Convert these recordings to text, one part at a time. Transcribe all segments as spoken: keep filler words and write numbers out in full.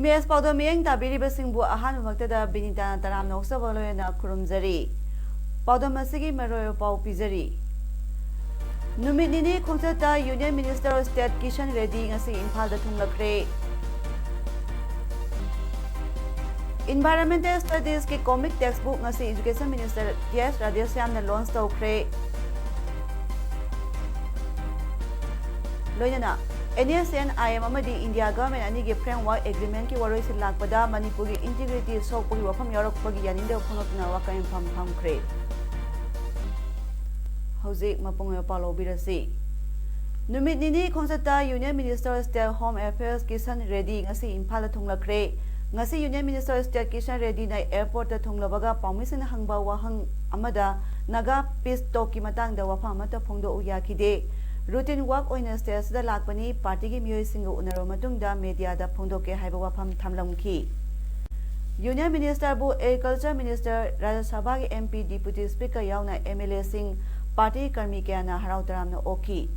Image ꯄꯥꯎꯗꯝ ꯃꯤꯠꯌꯦꯡ ꯇꯥꯕꯤꯔꯤꯕꯁꯤꯡꯕꯨ ꯑꯍꯥꯟꯕꯃꯛꯇꯗ ꯕꯤꯅꯤꯇꯥꯅ ꯇꯔꯥꯝꯅ ꯑꯣꯛꯆꯕ ꯂꯣꯏꯅꯅ ꯈꯨꯔꯨꯝꯖꯔꯤ꯫ ꯄꯥꯎꯗꯝ ꯑꯁꯤꯒꯤ ꯃꯔꯨꯑꯣꯏꯕ ꯄꯥꯎ ꯄꯤꯖꯔꯤ꯫ ꯅꯨꯃꯤꯠ ꯅꯤꯅꯤ ꯈꯣꯡꯆꯠꯇ Union Minister of State Kishan Reddy ꯉꯁꯤ ꯏꯝꯐꯥꯜꯗ ꯊꯨꯡꯂꯈ꯭ꯔꯦ꯫ Environmental Studiesꯀꯤ comic textbook ꯉꯁꯤ Education Minister ꯇꯤ ꯑꯦꯁ ꯔꯥꯙꯦꯁ꯭ꯌꯥꯝꯅ launch ꯇꯧꯈ꯭ꯔꯦ꯫ ꯂꯣꯏꯅꯅ NSCN-IM ꯑꯃꯗꯤ India Government ꯑꯅꯤꯒꯤ Framework Agreementꯀꯤ ꯋꯥꯔꯣꯏꯁꯤꯟ ꯂꯥꯛꯄꯗ ꯃꯅꯤꯄꯨꯔꯒꯤ integrity ꯁꯣꯛꯄꯒꯤ ꯋꯥꯐꯝ ꯌꯥꯎꯔꯛꯄꯒꯤ ꯌꯥꯅꯤꯡꯗꯕ ꯐꯣꯡꯗꯣꯛꯇꯨꯅ ꯋꯥꯀꯠ ꯌꯨꯝꯐꯝ ꯐꯝꯈ꯭ꯔꯦ꯫ ꯍꯧꯖꯤꯛ ꯃꯄꯨꯡ ꯑꯣꯏꯕ ꯄꯥꯎ ꯂꯧꯕꯤꯔꯁꯤ꯫ ꯅꯨꯃꯤꯠ ꯅꯤꯅꯤ ꯈꯣꯡꯆꯠꯇ Union Minister of State Home Affairs Kishan Reddy ꯉꯁꯤ ꯏꯝꯐꯥꯜꯗ ꯊꯨꯡꯂꯈ꯭ꯔꯦ꯫ ꯉꯁꯤ Union Minister of State Kisan ꯔꯦꯗꯤꯅ airportꯇ ꯊꯨꯡꯂꯕꯒ ꯄꯥꯎꯃꯤꯁꯤꯡꯅ ꯍꯪꯕ ꯋꯥꯍꯪ ꯑꯃꯗ Naga Peace Talkꯀꯤ ꯃꯇꯥꯡꯗ ꯋꯥꯐꯝ ꯑꯃꯠꯇ ꯐꯣꯡꯗꯣꯛꯎ ꯌꯥꯈꯤꯗꯦ꯫ Routine work ꯑꯣꯏꯅ state ꯑꯁꯤꯗ ꯂꯥꯛꯄꯅꯤ, partyꯒꯤ ꯃꯤꯑꯣꯏꯁꯤꯡꯒ ꯎꯅꯔꯕ ꯃꯇꯨꯡꯗ mediaꯗ ꯐꯣꯡꯗꯣꯛꯀꯦ ꯍꯥꯏꯕ ꯋꯥꯐꯝ ꯊꯝꯂꯝꯈꯤ꯫ Union Ministerꯕꯨ Agriculture Minister, Rajya Sabhaꯒꯤ MP, Deputy Speaker ꯌꯥꯎꯅ MLAꯁꯤꯡ, party ꯀꯔꯃꯤ ꯀꯌꯥꯅ ꯍꯔꯥꯎ ꯇꯔꯥꯝꯅ ꯑꯣꯛꯈꯤ꯫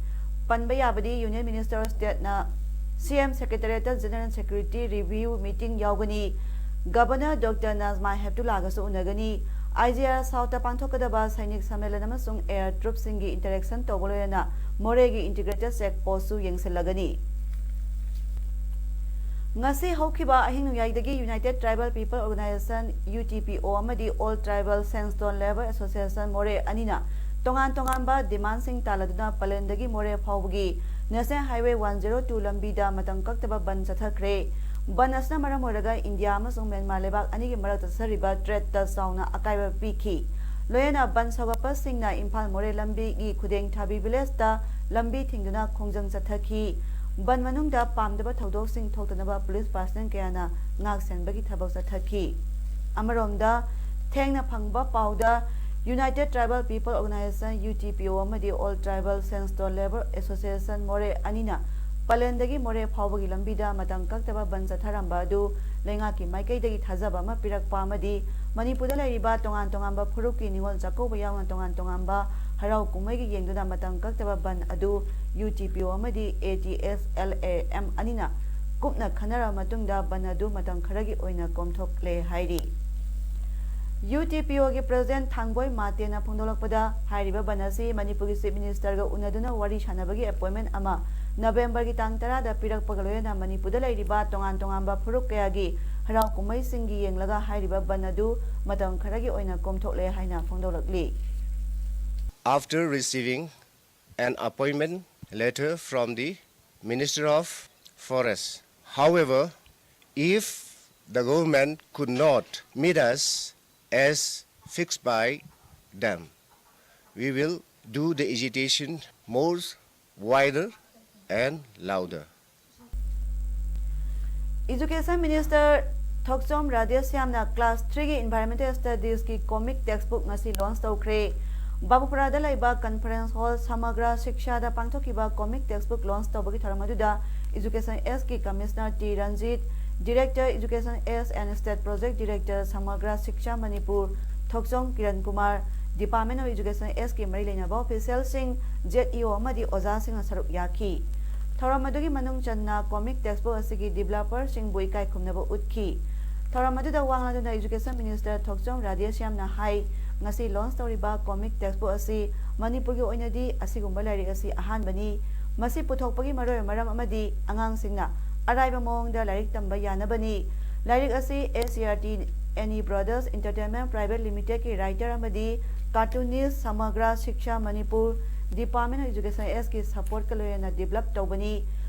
ꯄꯟꯕ ꯌꯥꯕꯗꯤ Union Minister of Stateꯅ CM Secretariatꯇ General Security Review Meeting ꯌꯥꯎꯒꯅꯤ꯫ Governor Doctor Najma Heptullahꯒꯁꯨ ꯎꯅꯒꯅꯤ꯫ IGR Southꯇ ꯄꯥꯡꯊꯣꯛꯀꯗꯕ ꯁꯩꯅꯤꯛ ꯁꯝꯃꯦꯂꯟ ꯑꯃꯁꯨꯡ air troopꯁꯤꯡꯒꯤ interaction ꯇꯧꯕ ꯂꯣꯏꯅꯅ ꯃꯣꯔꯦꯒꯤ integrated check postꯁꯨ ꯌꯦꯡꯁꯤꯜꯂꯒꯅꯤ꯫ ꯉꯁꯤ ꯍꯧꯈꯤꯕ ꯑꯍꯤꯡ ꯅꯣꯡꯌꯥꯏꯗꯒꯤ United Tribal People Organisation, UTPO, ꯑꯃꯗꯤ All Tribal Sandstone Labour Association, ꯃꯣꯔꯦ ꯑꯅꯤꯅ ꯇꯣꯉꯥꯟ ꯇꯣꯉꯥꯟꯕ demandꯁꯤꯡ ꯇꯥꯜꯂꯗꯨꯅ ꯄꯂꯦꯟꯗꯒꯤ ꯃꯣꯔꯦ ꯐꯥꯎꯕꯒꯤ National Highway one zero two ꯂꯝꯕꯤꯗ ꯃꯇꯝ ꯀꯛꯇꯕ ꯕꯟ ꯆꯠꯊꯈ꯭ꯔꯦ꯫ ꯕꯟ ꯑꯁꯤꯅ ꯃꯔꯝ ꯑꯣꯏꯔꯒ ꯏꯟꯗꯤꯌꯥ ꯑꯃꯁꯨꯡ ꯃ꯭ꯌꯥꯟꯃꯥꯔ ꯂꯩꯕꯥꯛ ꯑꯅꯤꯒꯤ ꯃꯔꯛꯇ ꯆꯠꯊꯔꯤꯕ tradeꯇ ꯆꯥꯎꯅ ꯑꯀꯥꯏꯕ ꯄꯤꯈꯤ꯫ ꯂꯣꯏꯅꯅ ꯕꯟ ꯁꯧꯒꯠꯄꯁꯤꯡꯅ ꯏꯝꯐꯥꯜ ꯃꯣꯔꯦ ꯂꯝꯕꯤꯒꯤ ꯈꯨꯗꯦꯡ ꯊꯥꯕꯤ villageꯇ ꯂꯝꯕꯤ ꯊꯤꯡꯗꯨꯅ ꯈꯣꯡꯖꯪ ꯆꯠꯊꯈꯤ꯫ ꯕꯟ ꯃꯅꯨꯡꯗ ꯄꯥꯝꯗꯕ ꯊꯧꯗꯣꯛꯁꯤꯡ ꯊꯣꯛꯇꯅꯕ ꯄꯨꯂꯤꯁ ꯄꯥꯔꯁꯅꯦꯜ ꯀꯌꯥꯅ ꯉꯥꯛ ꯁꯦꯟꯕꯒꯤ ꯊꯕꯛ ꯆꯠꯊꯈꯤ꯫ ꯑꯃꯔꯣꯝꯗ, ꯊꯦꯡꯅ ꯐꯪꯕ ꯄꯥꯎꯗ, United Tribal People Organization, U T P O, ꯑꯃꯗꯤ All Tribal Sansto Labour Association, ꯃꯣꯔꯦ ꯑꯅꯤꯅ ꯄꯂꯦꯟꯗꯒꯤ ꯃꯣꯔꯦ ꯐꯥꯎꯕꯒꯤ ꯂꯝꯕꯤꯗ ꯃꯇꯝ ꯀꯛꯇꯕ ꯕꯟ ꯆꯠꯊꯔꯝꯕ ꯑꯗꯨ ꯂꯩꯉꯥꯛꯀꯤ ꯃꯥꯏꯀꯩꯗꯒꯤ ꯊꯥꯖꯕ ꯑꯃ ꯄꯤꯔꯛꯄ ꯑꯃꯗꯤ ꯃꯅꯤꯄꯨꯔꯗ ꯂꯩꯔꯤꯕ ꯇꯣꯉꯥꯟ ꯇꯣꯉꯥꯟꯕ ꯐꯨꯔꯨꯞꯀꯤ ꯅꯤꯉꯣꯜ ꯆꯥꯛꯀꯧꯕ ꯌꯥꯎꯅ ꯇꯣꯉꯥꯟ ꯇꯣꯉꯥꯟꯕ ꯍꯔꯥꯎ ꯀꯨꯝꯍꯩꯒꯤ ꯌꯦꯡꯗꯨꯅ ꯃꯇꯝ ꯀꯛꯇꯕ ꯕꯟ ꯑꯗꯨ U T P O ꯑꯃꯗꯤ A T S L A M ꯑꯅꯤꯅ ꯀꯨꯞꯅ ꯈꯟꯅꯔꯕ ꯃꯇꯨꯡꯗ ꯕꯟ ꯑꯗꯨ ꯃꯇꯝ ꯈꯔꯒꯤ ꯑꯣꯏꯅ ꯀꯣꯝꯊꯣꯛꯂꯦ ꯍꯥꯏꯔꯤ꯫ U T P O ꯒꯤ ꯄ꯭ꯔꯦꯁꯤꯗꯦꯟꯠ ꯊꯥꯡꯕꯣꯏ ꯃꯥꯇꯦꯅ ꯐꯣꯡꯗꯣꯛꯂꯛꯄꯗ, ꯍꯥꯏꯔꯤꯕ ꯕꯟ ꯑꯁꯤ ꯃꯅꯤꯄꯨꯔꯒꯤ ꯆꯤꯐ ꯃꯤꯅꯤꯁꯇꯔꯒ ꯎꯅꯗꯨꯅ ꯋꯥꯔꯤ ꯁꯥꯟꯅꯕꯒꯤ ꯑꯦꯄꯣꯏꯟꯃꯦꯟꯠ ꯑꯃ ꯅꯕꯦꯝꯕꯔꯒꯤ ꯇꯥꯡ ꯇꯔꯥꯗ ꯄꯤꯔꯛꯄꯒ ꯂꯣꯏꯅꯅ ꯃꯅꯤꯄꯨꯔꯗ ꯂꯩꯔꯤꯕ ꯇꯣꯉꯥꯟ ꯇꯣꯉꯥꯟꯕ ꯐꯨꯔꯨꯞ ꯀꯌꯥꯒꯤ ꯍꯔꯥꯎ ꯀꯨꯝꯍꯩꯁꯤꯡꯒꯤ ꯌꯦꯡꯂꯒ ꯍꯥꯏꯔꯤꯕ ꯕꯟ ꯑꯗꯨ ꯃꯇꯝ ꯈꯔꯒꯤ ꯑꯣꯏꯅ ꯀꯣꯝꯊꯣꯛꯂꯦ ꯍꯥꯏꯅ ꯐꯣꯡꯗꯣꯛꯂꯛꯂꯤ꯫ After receiving an appointment letter from the Minister of Forest. However, if the government could not meet us as fixed by them, we will do the agitation more wider and louder. Education Minister Thokchom ꯔꯥꯙꯦꯁ꯭ꯌꯥꯝꯅ class three ꯒꯤ Environmental Studies ꯀꯤ comic textbook ꯉꯁꯤ launch ꯇꯧꯈ꯭ꯔꯦ꯫ ꯕꯥꯕꯨꯄꯨꯔꯥꯗ ꯂꯩꯕ Conference Hall ꯁꯃꯒ꯭ꯔꯥ ꯁꯤꯛꯁꯥꯗ ꯄꯥꯡꯊꯣꯛꯈꯤꯕ comic textbook launch ꯇꯧꯕꯒꯤ ꯊꯧꯔꯝ ꯑꯗꯨꯗ Education S ꯀꯤ Commissioner T Ranjit, Director Education S and State Project Director Samagra Shiksha Manipur Thokchom Kiran Kumar, Department of Education S ꯀꯤ ꯃꯔꯤ ꯂꯩꯅꯕ official ꯁꯤꯡ, Z E O ꯑꯃꯗꯤ ꯑꯣꯖꯥꯁꯤꯡꯅ ꯁꯔꯨꯛ ꯌꯥꯈꯤ꯫ ꯊꯧꯔꯝ ꯑꯗꯨꯒꯤ ꯃꯅꯨꯡ ꯆꯟꯅ comic textbook ꯑꯁꯤꯒꯤ developer ꯁꯤꯡꯕꯨ ꯏꯀꯥꯏ ꯈꯨꯝꯅꯕ ꯎꯠꯈꯤ꯫ ꯊꯧꯔꯝ ꯑꯗꯨꯗ ꯋꯥ ꯉꯥꯡꯗꯨꯅ Education Minister ꯊꯣꯛꯆꯣꯝ ꯔꯥꯙꯦꯁ꯭ꯌꯥꯝꯅ ꯍꯥꯏ, ꯉꯁꯤ launch ꯇꯧꯔꯤꯕ comic textbook ꯑꯁꯤ ꯃꯅꯤꯄꯨꯔꯒꯤ ꯑꯣꯏꯅꯗꯤ ꯑꯁꯤꯒꯨꯝꯕ ꯂꯥꯏꯔꯤꯛ ꯑꯁꯤ ꯑꯍꯥꯟꯕꯅꯤ꯫ ꯃꯁꯤ ꯄꯨꯊꯣꯛꯄꯒꯤ ꯃꯔꯨꯑꯣꯏꯕ ꯃꯔꯝ ꯑꯃꯗꯤ ꯑꯉꯥꯡꯁꯤꯡꯅ ꯑꯔꯥꯏꯕ ꯃꯑꯣꯡꯗ ꯂꯥꯏꯔꯤꯛ ꯇꯝꯕ ꯌꯥꯅꯕꯅꯤ꯫ ꯂꯥꯏꯔꯤꯛ ꯑꯁꯤ S C R T Any Brothers Entertainment Private Limited ꯀꯤ writer ꯑꯃꯗꯤ cartoonist ꯁꯃꯒ꯭ꯔꯥ Shiksha Manipur, Department of Education S ꯀꯤ support ꯀ ꯂꯣꯏꯅꯅ develop ꯇꯧꯕꯅꯤ꯫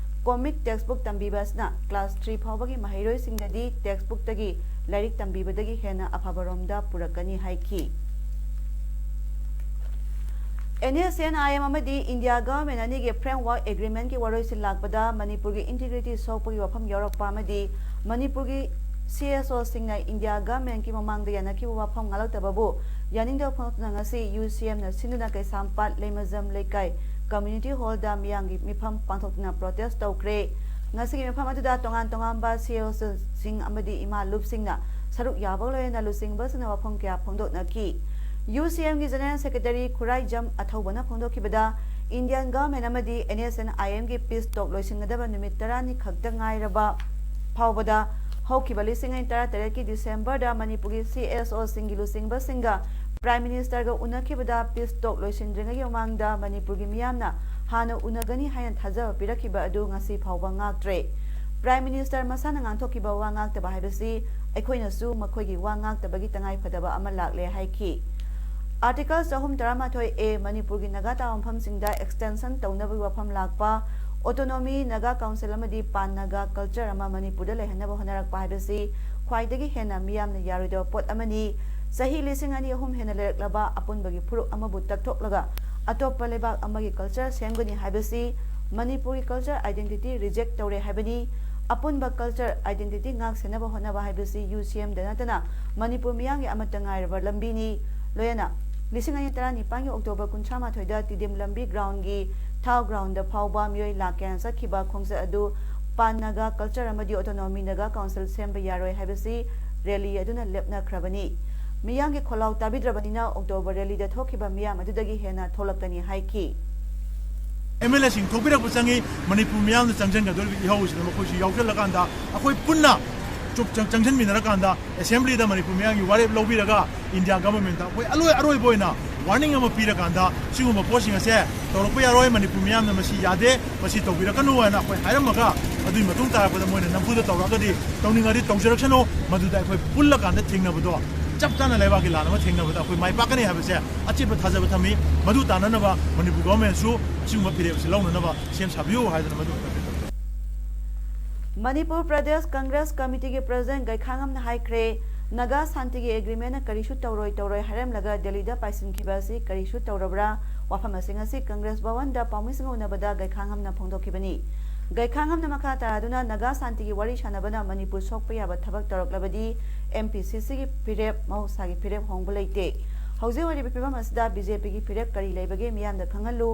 Comic textbook ꯇꯝꯕꯤꯕ ꯑꯁꯤꯅ class three ꯐꯥꯎꯕꯒꯤ ꯃꯍꯩꯔꯣꯏꯁꯤꯡꯗꯗꯤ textbook ꯇꯒꯤ ꯂꯥꯏꯔꯤꯛ ꯇꯝꯕꯤꯕꯗꯒꯤ ꯍꯦꯟꯅ ꯑꯐꯕꯔꯣꯝꯗ ꯄꯨꯔꯛꯀꯅꯤ ꯍꯥꯏꯈꯤ꯫ NSCN-IM ꯑꯃꯗꯤ ꯏꯟꯗꯤꯌꯥ ꯒꯚꯔꯟꯃꯦꯟꯠ ꯑꯅꯤꯒꯤ ꯐ꯭ꯔꯦꯝꯋꯥꯔꯛ ꯑꯦꯒ꯭ꯔꯤꯃꯦꯟꯠꯀꯤ ꯋꯥꯔꯣꯏꯁꯤꯟ ꯂꯥꯛꯄꯗ ꯃꯅꯤꯄꯨꯔꯒꯤ ꯏꯟꯇꯤꯒ꯭ꯔꯤꯇꯤ ꯁꯣꯛꯄꯒꯤ ꯋꯥꯐꯝ ꯌꯥꯎꯔꯛꯄ ꯑꯃꯗꯤ ꯃꯅꯤꯄꯨꯔꯒꯤ CSOꯁꯤꯡꯅ ꯏꯟꯗꯤꯌꯥ ꯒꯚꯔꯟꯃꯦꯟꯠꯀꯤ ꯃꯃꯥꯡꯗ ꯌꯥꯅꯈꯤꯕ ꯋꯥꯐꯝ ꯉꯥꯛꯂꯛꯇꯕꯕꯨ ꯌꯥꯅꯤꯡꯗꯕ ꯐꯣꯡꯗꯣꯛꯇꯨꯅ ꯉꯁꯤ UCMꯅ ꯁꯤꯟꯗꯨꯅ ꯀꯩꯁꯥꯝꯄꯥꯠ ꯂꯩꯃꯖꯝ ꯂꯩꯀꯥꯏ ꯀꯝꯃ꯭ꯌꯨꯅꯤꯇꯤ ꯍꯣꯜꯗ ꯃꯤꯌꯥꯝꯒꯤ ꯃꯤꯐꯝ ꯄꯥꯡꯊꯣꯛꯇꯨꯅ ꯄ꯭ꯔꯣꯇꯦꯁ ꯇꯧꯈ꯭ꯔꯦ꯫ ꯉꯁꯤꯒꯤ ꯃꯤꯐꯝ ꯑꯗꯨꯗ ꯇꯣꯉꯥꯟ ꯇꯣꯉꯥꯟꯕ CSOꯁꯤꯡ ꯑꯃꯗꯤ ꯏꯃꯥ ꯂꯨꯞꯁꯤꯡꯅ ꯁꯔꯨꯛ ꯌꯥꯕꯒ ꯂꯣꯏꯅꯅ ꯂꯨꯆꯤꯡꯕꯁꯤꯡꯅ ꯋꯥꯐꯝ ꯀꯌꯥ ꯐꯣꯡꯗꯣꯛꯅꯈꯤ꯫ UCMꯒꯤ general secretary Khuraijam ꯑꯊꯧꯕꯅ ꯐꯣꯡꯗꯣꯛꯈꯤꯕꯗ, Indian government ꯑꯃꯗꯤ NSCN-IMꯒꯤ ꯄꯤꯁ ꯇꯣꯛ ꯂꯣꯏꯁꯤꯟꯒꯗꯕ ꯅꯨꯃꯤꯠ ꯇꯔꯥꯅꯤ ꯈꯛꯇ ꯉꯥꯏꯔꯕ ꯐꯥꯎꯕꯗ ꯍꯧꯈꯤꯕ ꯂꯤꯁꯤꯡ ꯑꯅꯤ ꯇꯔꯥꯇꯔꯦꯠꯀꯤ ꯗꯤꯁꯦꯝꯕꯔꯗ ꯃꯅꯤꯄꯨꯔꯒꯤ CSOꯁꯤꯡꯒꯤ ꯂꯨꯆꯤꯡꯕꯁꯤꯡꯒ ꯄ꯭ꯔꯥꯏꯝ ꯃꯤꯅꯤꯁꯇꯔꯒ ꯎꯅꯈꯤꯕꯗ ꯄꯤꯁ ꯇꯣꯛ ꯂꯣꯏꯁꯤꯟꯗ꯭ꯔꯤꯉꯩꯒꯤ ꯃꯃꯥꯡꯗ ꯃꯅꯤꯄꯨꯔꯒꯤ ꯃꯤꯌꯥꯝꯅ ꯍꯥꯟꯅ ꯎꯅꯒꯅꯤ ꯍꯥꯏꯅ ꯊꯥꯖꯕ ꯄꯤꯔꯛꯈꯤꯕ ꯑꯗꯨ ꯉꯁꯤ ꯐꯥꯎꯕ ꯉꯥꯛꯇ꯭ꯔꯦ꯫ ꯄ꯭ꯔꯥꯏꯝ ꯃꯤꯅꯤꯁꯇꯔ ꯃꯁꯥꯅ ꯉꯥꯡꯊꯣꯛꯈꯤꯕ ꯋꯥ ꯉꯥꯛꯇꯕ ꯍꯥꯏꯕꯁꯤ ꯑꯩꯈꯣꯏꯅꯁꯨ ꯃꯈꯣꯏꯒꯤ ꯋꯥ ꯉꯥꯛꯇꯕꯒꯤ ꯇꯉꯥꯏ ꯐꯗꯕ ꯑꯃ ꯂꯥꯛꯂꯦ ꯍꯥꯏꯈꯤ꯫ ꯑꯥꯔꯇꯤꯀꯜ ꯆꯍꯨꯝ ꯇꯔꯥꯃꯥꯊꯣꯏ ꯑꯦ ꯃꯅꯤꯄꯨꯔꯒꯤ ꯅꯥꯒꯥ ꯇꯥꯕ ꯃꯐꯝꯁꯤꯡꯗ ꯑꯦꯛꯁꯇꯦꯟꯁꯟ ꯇꯧꯅꯕꯒꯤ ꯋꯥꯐꯝ ꯂꯥꯛꯄ, ꯑꯣꯇꯣꯅꯣꯃꯤ ꯅꯥꯒꯥ ꯀꯥꯎꯟꯁꯤꯜ ꯑꯃꯗꯤ ꯄꯥꯟ ꯅꯥꯒꯥ ꯀꯜꯆꯔ ꯑꯃ ꯃꯅꯤꯄꯨꯔꯗ ꯂꯩꯍꯟꯅꯕ ꯍꯣꯠꯅꯔꯛꯄ ꯍꯥꯏꯕꯁꯤ ꯈ꯭ꯋꯥꯏꯗꯒꯤ ꯍꯦꯟꯅ ꯃꯤꯌꯥꯝꯅ ꯌꯥꯔꯣꯏꯗꯕ ꯄꯣꯠ ꯑꯃꯅꯤ꯫ ꯆꯍꯤ ꯂꯤꯁꯤꯡ ꯑꯅꯤ ꯑꯍꯨꯝ ꯍꯦꯟꯅ ꯂꯩꯔꯛꯂꯕ ꯑꯄꯨꯟꯕꯒꯤ ꯐꯨꯔꯨꯞ ꯑꯃꯕꯨ ꯇꯛꯊꯣꯛꯂꯒ ꯑꯇꯣꯞꯄ ꯂꯩꯕꯥꯛ ꯑꯃꯒꯤ ꯀꯜꯆꯔ ꯁꯦꯝꯒꯅꯤ ꯍꯥꯏꯕꯁꯤ ꯃꯅꯤꯄꯨꯔꯒꯤ ꯀꯜꯆꯔ ꯑꯥꯏꯗꯦꯟꯇꯤꯇꯤ ꯔꯤꯖꯦꯛ ꯇꯧꯔꯦ ꯍꯥꯏꯕꯅꯤ꯫ ꯑꯄꯨꯟꯕ ꯀꯜꯆꯔ ꯑꯥꯏꯗꯦꯟꯇꯤꯇꯤ ꯉꯥꯛ ꯁꯦꯟꯅꯕ ꯍꯣꯠꯅꯕ ꯍꯥꯏꯕꯁꯤ UCMꯗ ꯅꯠꯇꯅ ꯃꯅꯤꯄꯨꯔ ꯃꯤꯌꯥꯝꯒꯤ ꯑꯃꯠꯇ ꯉꯥꯏꯔꯕ ꯂꯝꯕꯤꯅꯤ꯫ ꯂꯣꯏꯅꯅ ꯂꯤꯁꯤꯡ ꯑꯅꯤ ꯇꯔꯥꯅꯤꯄꯥꯟꯒꯤ ꯑꯣꯛꯇꯣꯕꯔ ꯀꯨꯟꯊ꯭ꯔꯥ ꯃꯥꯊꯣꯏꯗ ꯇꯤꯗꯤꯝ ꯂꯝꯕꯤ ꯒ꯭ꯔꯥꯎꯟꯒꯤ ꯊꯥꯎ ꯒ꯭ꯔꯥꯎꯟꯗ ꯐꯥꯎꯕ ꯃꯤꯑꯣꯏ ꯂꯥꯛ ꯀꯌꯥꯅ ꯆꯠꯈꯤꯕ ꯈꯣꯡꯆꯠ ꯑꯗꯨ ꯄꯥꯟ ꯅꯥꯒꯥ ꯀꯜꯆꯔ ꯑꯃꯗꯤ ꯑꯣꯇꯣꯅꯣꯃꯤ ꯅꯥꯒꯥ ꯀꯥꯎꯟꯁꯤꯜ ꯁꯦꯝꯕ ꯌꯥꯔꯣꯏ ꯍꯥꯏꯕꯁꯤ ꯔꯦꯂꯤ ꯑꯗꯨꯅ ꯂꯦꯞꯅꯈ꯭ꯔꯕꯅꯤ꯫ ꯃꯤꯌꯥꯝꯒꯤ ꯈꯣꯜꯂꯥꯎ ꯇꯥꯕꯤꯗ꯭ꯔꯕꯅꯤꯅ ꯑꯣꯛꯇꯣꯕꯔ ꯔꯦꯂꯤꯗ ꯊꯣꯛꯈꯤꯕ ꯃꯤꯌꯥꯝ ꯑꯗꯨꯗꯒꯤ ꯍꯦꯟꯅ ꯊꯣꯛꯂꯛꯀꯅꯤ ꯍꯥꯏꯈꯤ꯫ MLAꯁꯤꯡ ꯊꯣꯛꯄꯤꯔꯛꯄ ꯆꯪꯏ꯫ ꯃꯅꯤꯄꯨꯔ ꯃꯤꯌꯥꯝꯅ ꯆꯪꯁꯤꯟꯒꯗꯧꯔꯤꯕ ꯏꯍꯧꯁꯤꯗ ꯃꯈꯣꯏꯁꯨ ꯌꯥꯎꯁꯤꯜꯂꯀꯥꯟꯗ ꯑꯩꯈꯣꯏ ꯄꯨꯟꯅ ꯆꯨꯞ- ꯆꯪ- ꯆꯪꯁꯤꯟꯃꯤꯟꯅꯔꯀꯥꯟꯗ ꯑꯦꯁꯦꯝꯕ꯭ꯂꯤꯗ ꯃꯅꯤꯄꯨꯔ ꯃꯤꯌꯥꯝꯒꯤ ꯋꯥꯔꯦꯞ ꯂꯧꯕꯤꯔꯒ ꯏꯟꯗꯤꯌꯥ ꯒꯚꯔꯟꯃꯦꯟꯠꯇ ꯑꯩꯈꯣꯏ ꯑꯂꯣꯏ ꯑꯔꯣꯏꯕ ꯑꯣꯏꯅ ꯋꯥꯔꯅꯤꯡ ꯑꯃ ꯄꯤꯔꯀꯥꯟꯗ ꯁꯤꯒꯨꯝꯕ ꯄꯣꯠꯁꯤꯡ ꯑꯁꯦ ꯇꯧꯔꯛꯄ ꯌꯥꯔꯣꯏ, ꯃꯅꯤꯄꯨꯔ ꯃꯤꯌꯥꯝꯅ ꯃꯁꯤ ꯌꯥꯗꯦ, ꯃꯁꯤ ꯇꯧꯕꯤꯔꯛꯀꯅꯨ ꯍꯥꯏꯅ ꯑꯩꯈꯣꯏ ꯍꯥꯏꯔꯝꯃꯒ ꯑꯗꯨꯒꯤ ꯃꯇꯨꯡ ꯇꯥꯔꯛꯄꯗ ꯃꯣꯏꯅ ꯅꯝꯐꯨꯗ ꯇꯧꯔꯛꯑꯒꯗꯤ ꯇꯧꯅꯤꯡꯉꯗꯤ ꯇꯧꯖꯔꯛꯁꯅꯨ, ꯃꯗꯨꯗ ꯑꯩꯈꯣꯏ ꯄꯨꯜꯂꯀꯥꯟꯗ ꯊꯦꯡꯅꯕꯗꯣ ꯆꯞ ꯆꯥꯅ ꯂꯩꯕꯥꯛꯀꯤ ꯂꯥꯟ ꯑꯃ ꯊꯦꯡꯅꯕꯗ ꯑꯩꯈꯣꯏ ꯃꯥꯏ ꯄꯥꯛꯀꯅꯤ ꯍꯥꯏꯕꯁꯦ ꯑꯆꯦꯠꯄ ꯊꯥꯖꯕ ꯊꯝꯃꯤ꯫ ꯃꯗꯨ ꯇꯥꯅꯅꯕ ꯃꯅꯤꯄꯨꯔ ꯒꯚꯔꯟꯃꯦꯟꯠꯁꯨ ꯑꯁꯤꯒꯨꯝꯕ ꯐꯤꯔꯦꯞ ꯑꯁꯤ ꯂꯧꯅꯅꯕ ꯁꯦꯝ ꯁꯥꯕꯤꯌꯨ ꯍꯥꯏꯗꯅ ꯃꯗꯨ ꯃꯅꯤꯄꯨꯔ ꯄ꯭ꯔꯗꯦꯁ ꯀꯪꯒ꯭ꯔꯦꯁ ꯀꯃꯤꯇꯤꯒꯤ ꯄ꯭ꯔꯁꯤꯗꯦꯟꯠ ꯒꯩꯈꯥꯉꯝꯅ ꯍꯥꯏꯈ꯭ꯔꯦ, ꯅꯥꯒꯥ ꯁꯥꯟꯇꯤꯒꯤ ꯑꯦꯒ꯭ꯔꯤꯃꯦꯟꯠꯅ ꯀꯔꯤꯁꯨ ꯇꯧꯔꯣꯏ ꯇꯧꯔꯣꯏ ꯍꯥꯏꯔꯝꯂꯒ ꯗꯦꯜꯂꯤꯗ ꯄꯥꯏꯁꯤꯟꯈꯤꯕ ꯑꯁꯤ ꯀꯔꯤꯁꯨ ꯇꯧꯔꯕ꯭ꯔꯥ? ꯋꯥꯐꯝ ꯑꯁꯤ ꯉꯁꯤ ꯀꯪꯒ꯭ꯔꯦꯁ ꯚꯋꯟꯗ ꯄꯥꯎꯃꯤꯁꯤꯡꯒ ꯎꯅꯕꯗ ꯒꯩꯈꯥꯡꯉꯝꯅ ꯐꯣꯡꯗꯣꯛꯈꯤꯕꯅꯤ꯫ ꯒꯩꯈꯥꯡꯉꯝꯅ ꯃꯈꯥ ꯇꯥꯔꯗꯨꯅ ꯅꯥꯒꯥ ꯁꯥꯟꯇꯤꯒꯤ ꯋꯥꯔꯤ ꯁꯥꯟꯅꯕꯅ ꯃꯅꯤꯄꯨꯔ ꯁꯣꯛꯄ ꯌꯥꯕ ꯊꯕꯛ ꯇꯧꯔꯛꯂꯕꯗꯤ ꯑꯦꯝ ꯄꯤ ꯁꯤ ꯁꯤꯒꯤ ꯐꯤꯔꯦꯞ ꯃꯍꯧꯁꯥꯒꯤ ꯐꯤꯔꯦꯞ ꯍꯣꯡꯕ ꯂꯩꯇꯦ꯫ ꯍꯧꯖꯤꯛ ꯑꯣꯏꯔꯤꯕ ꯐꯤꯕꯝ ꯑꯁꯤꯗ ꯕꯤ ꯖꯦ ꯄꯤꯒꯤ ꯐꯤꯔꯦꯞ ꯀꯔꯤ ꯂꯩꯕꯒꯦ ꯃꯤꯌꯥꯝꯗ ꯈꯪꯍꯜꯂꯨ꯫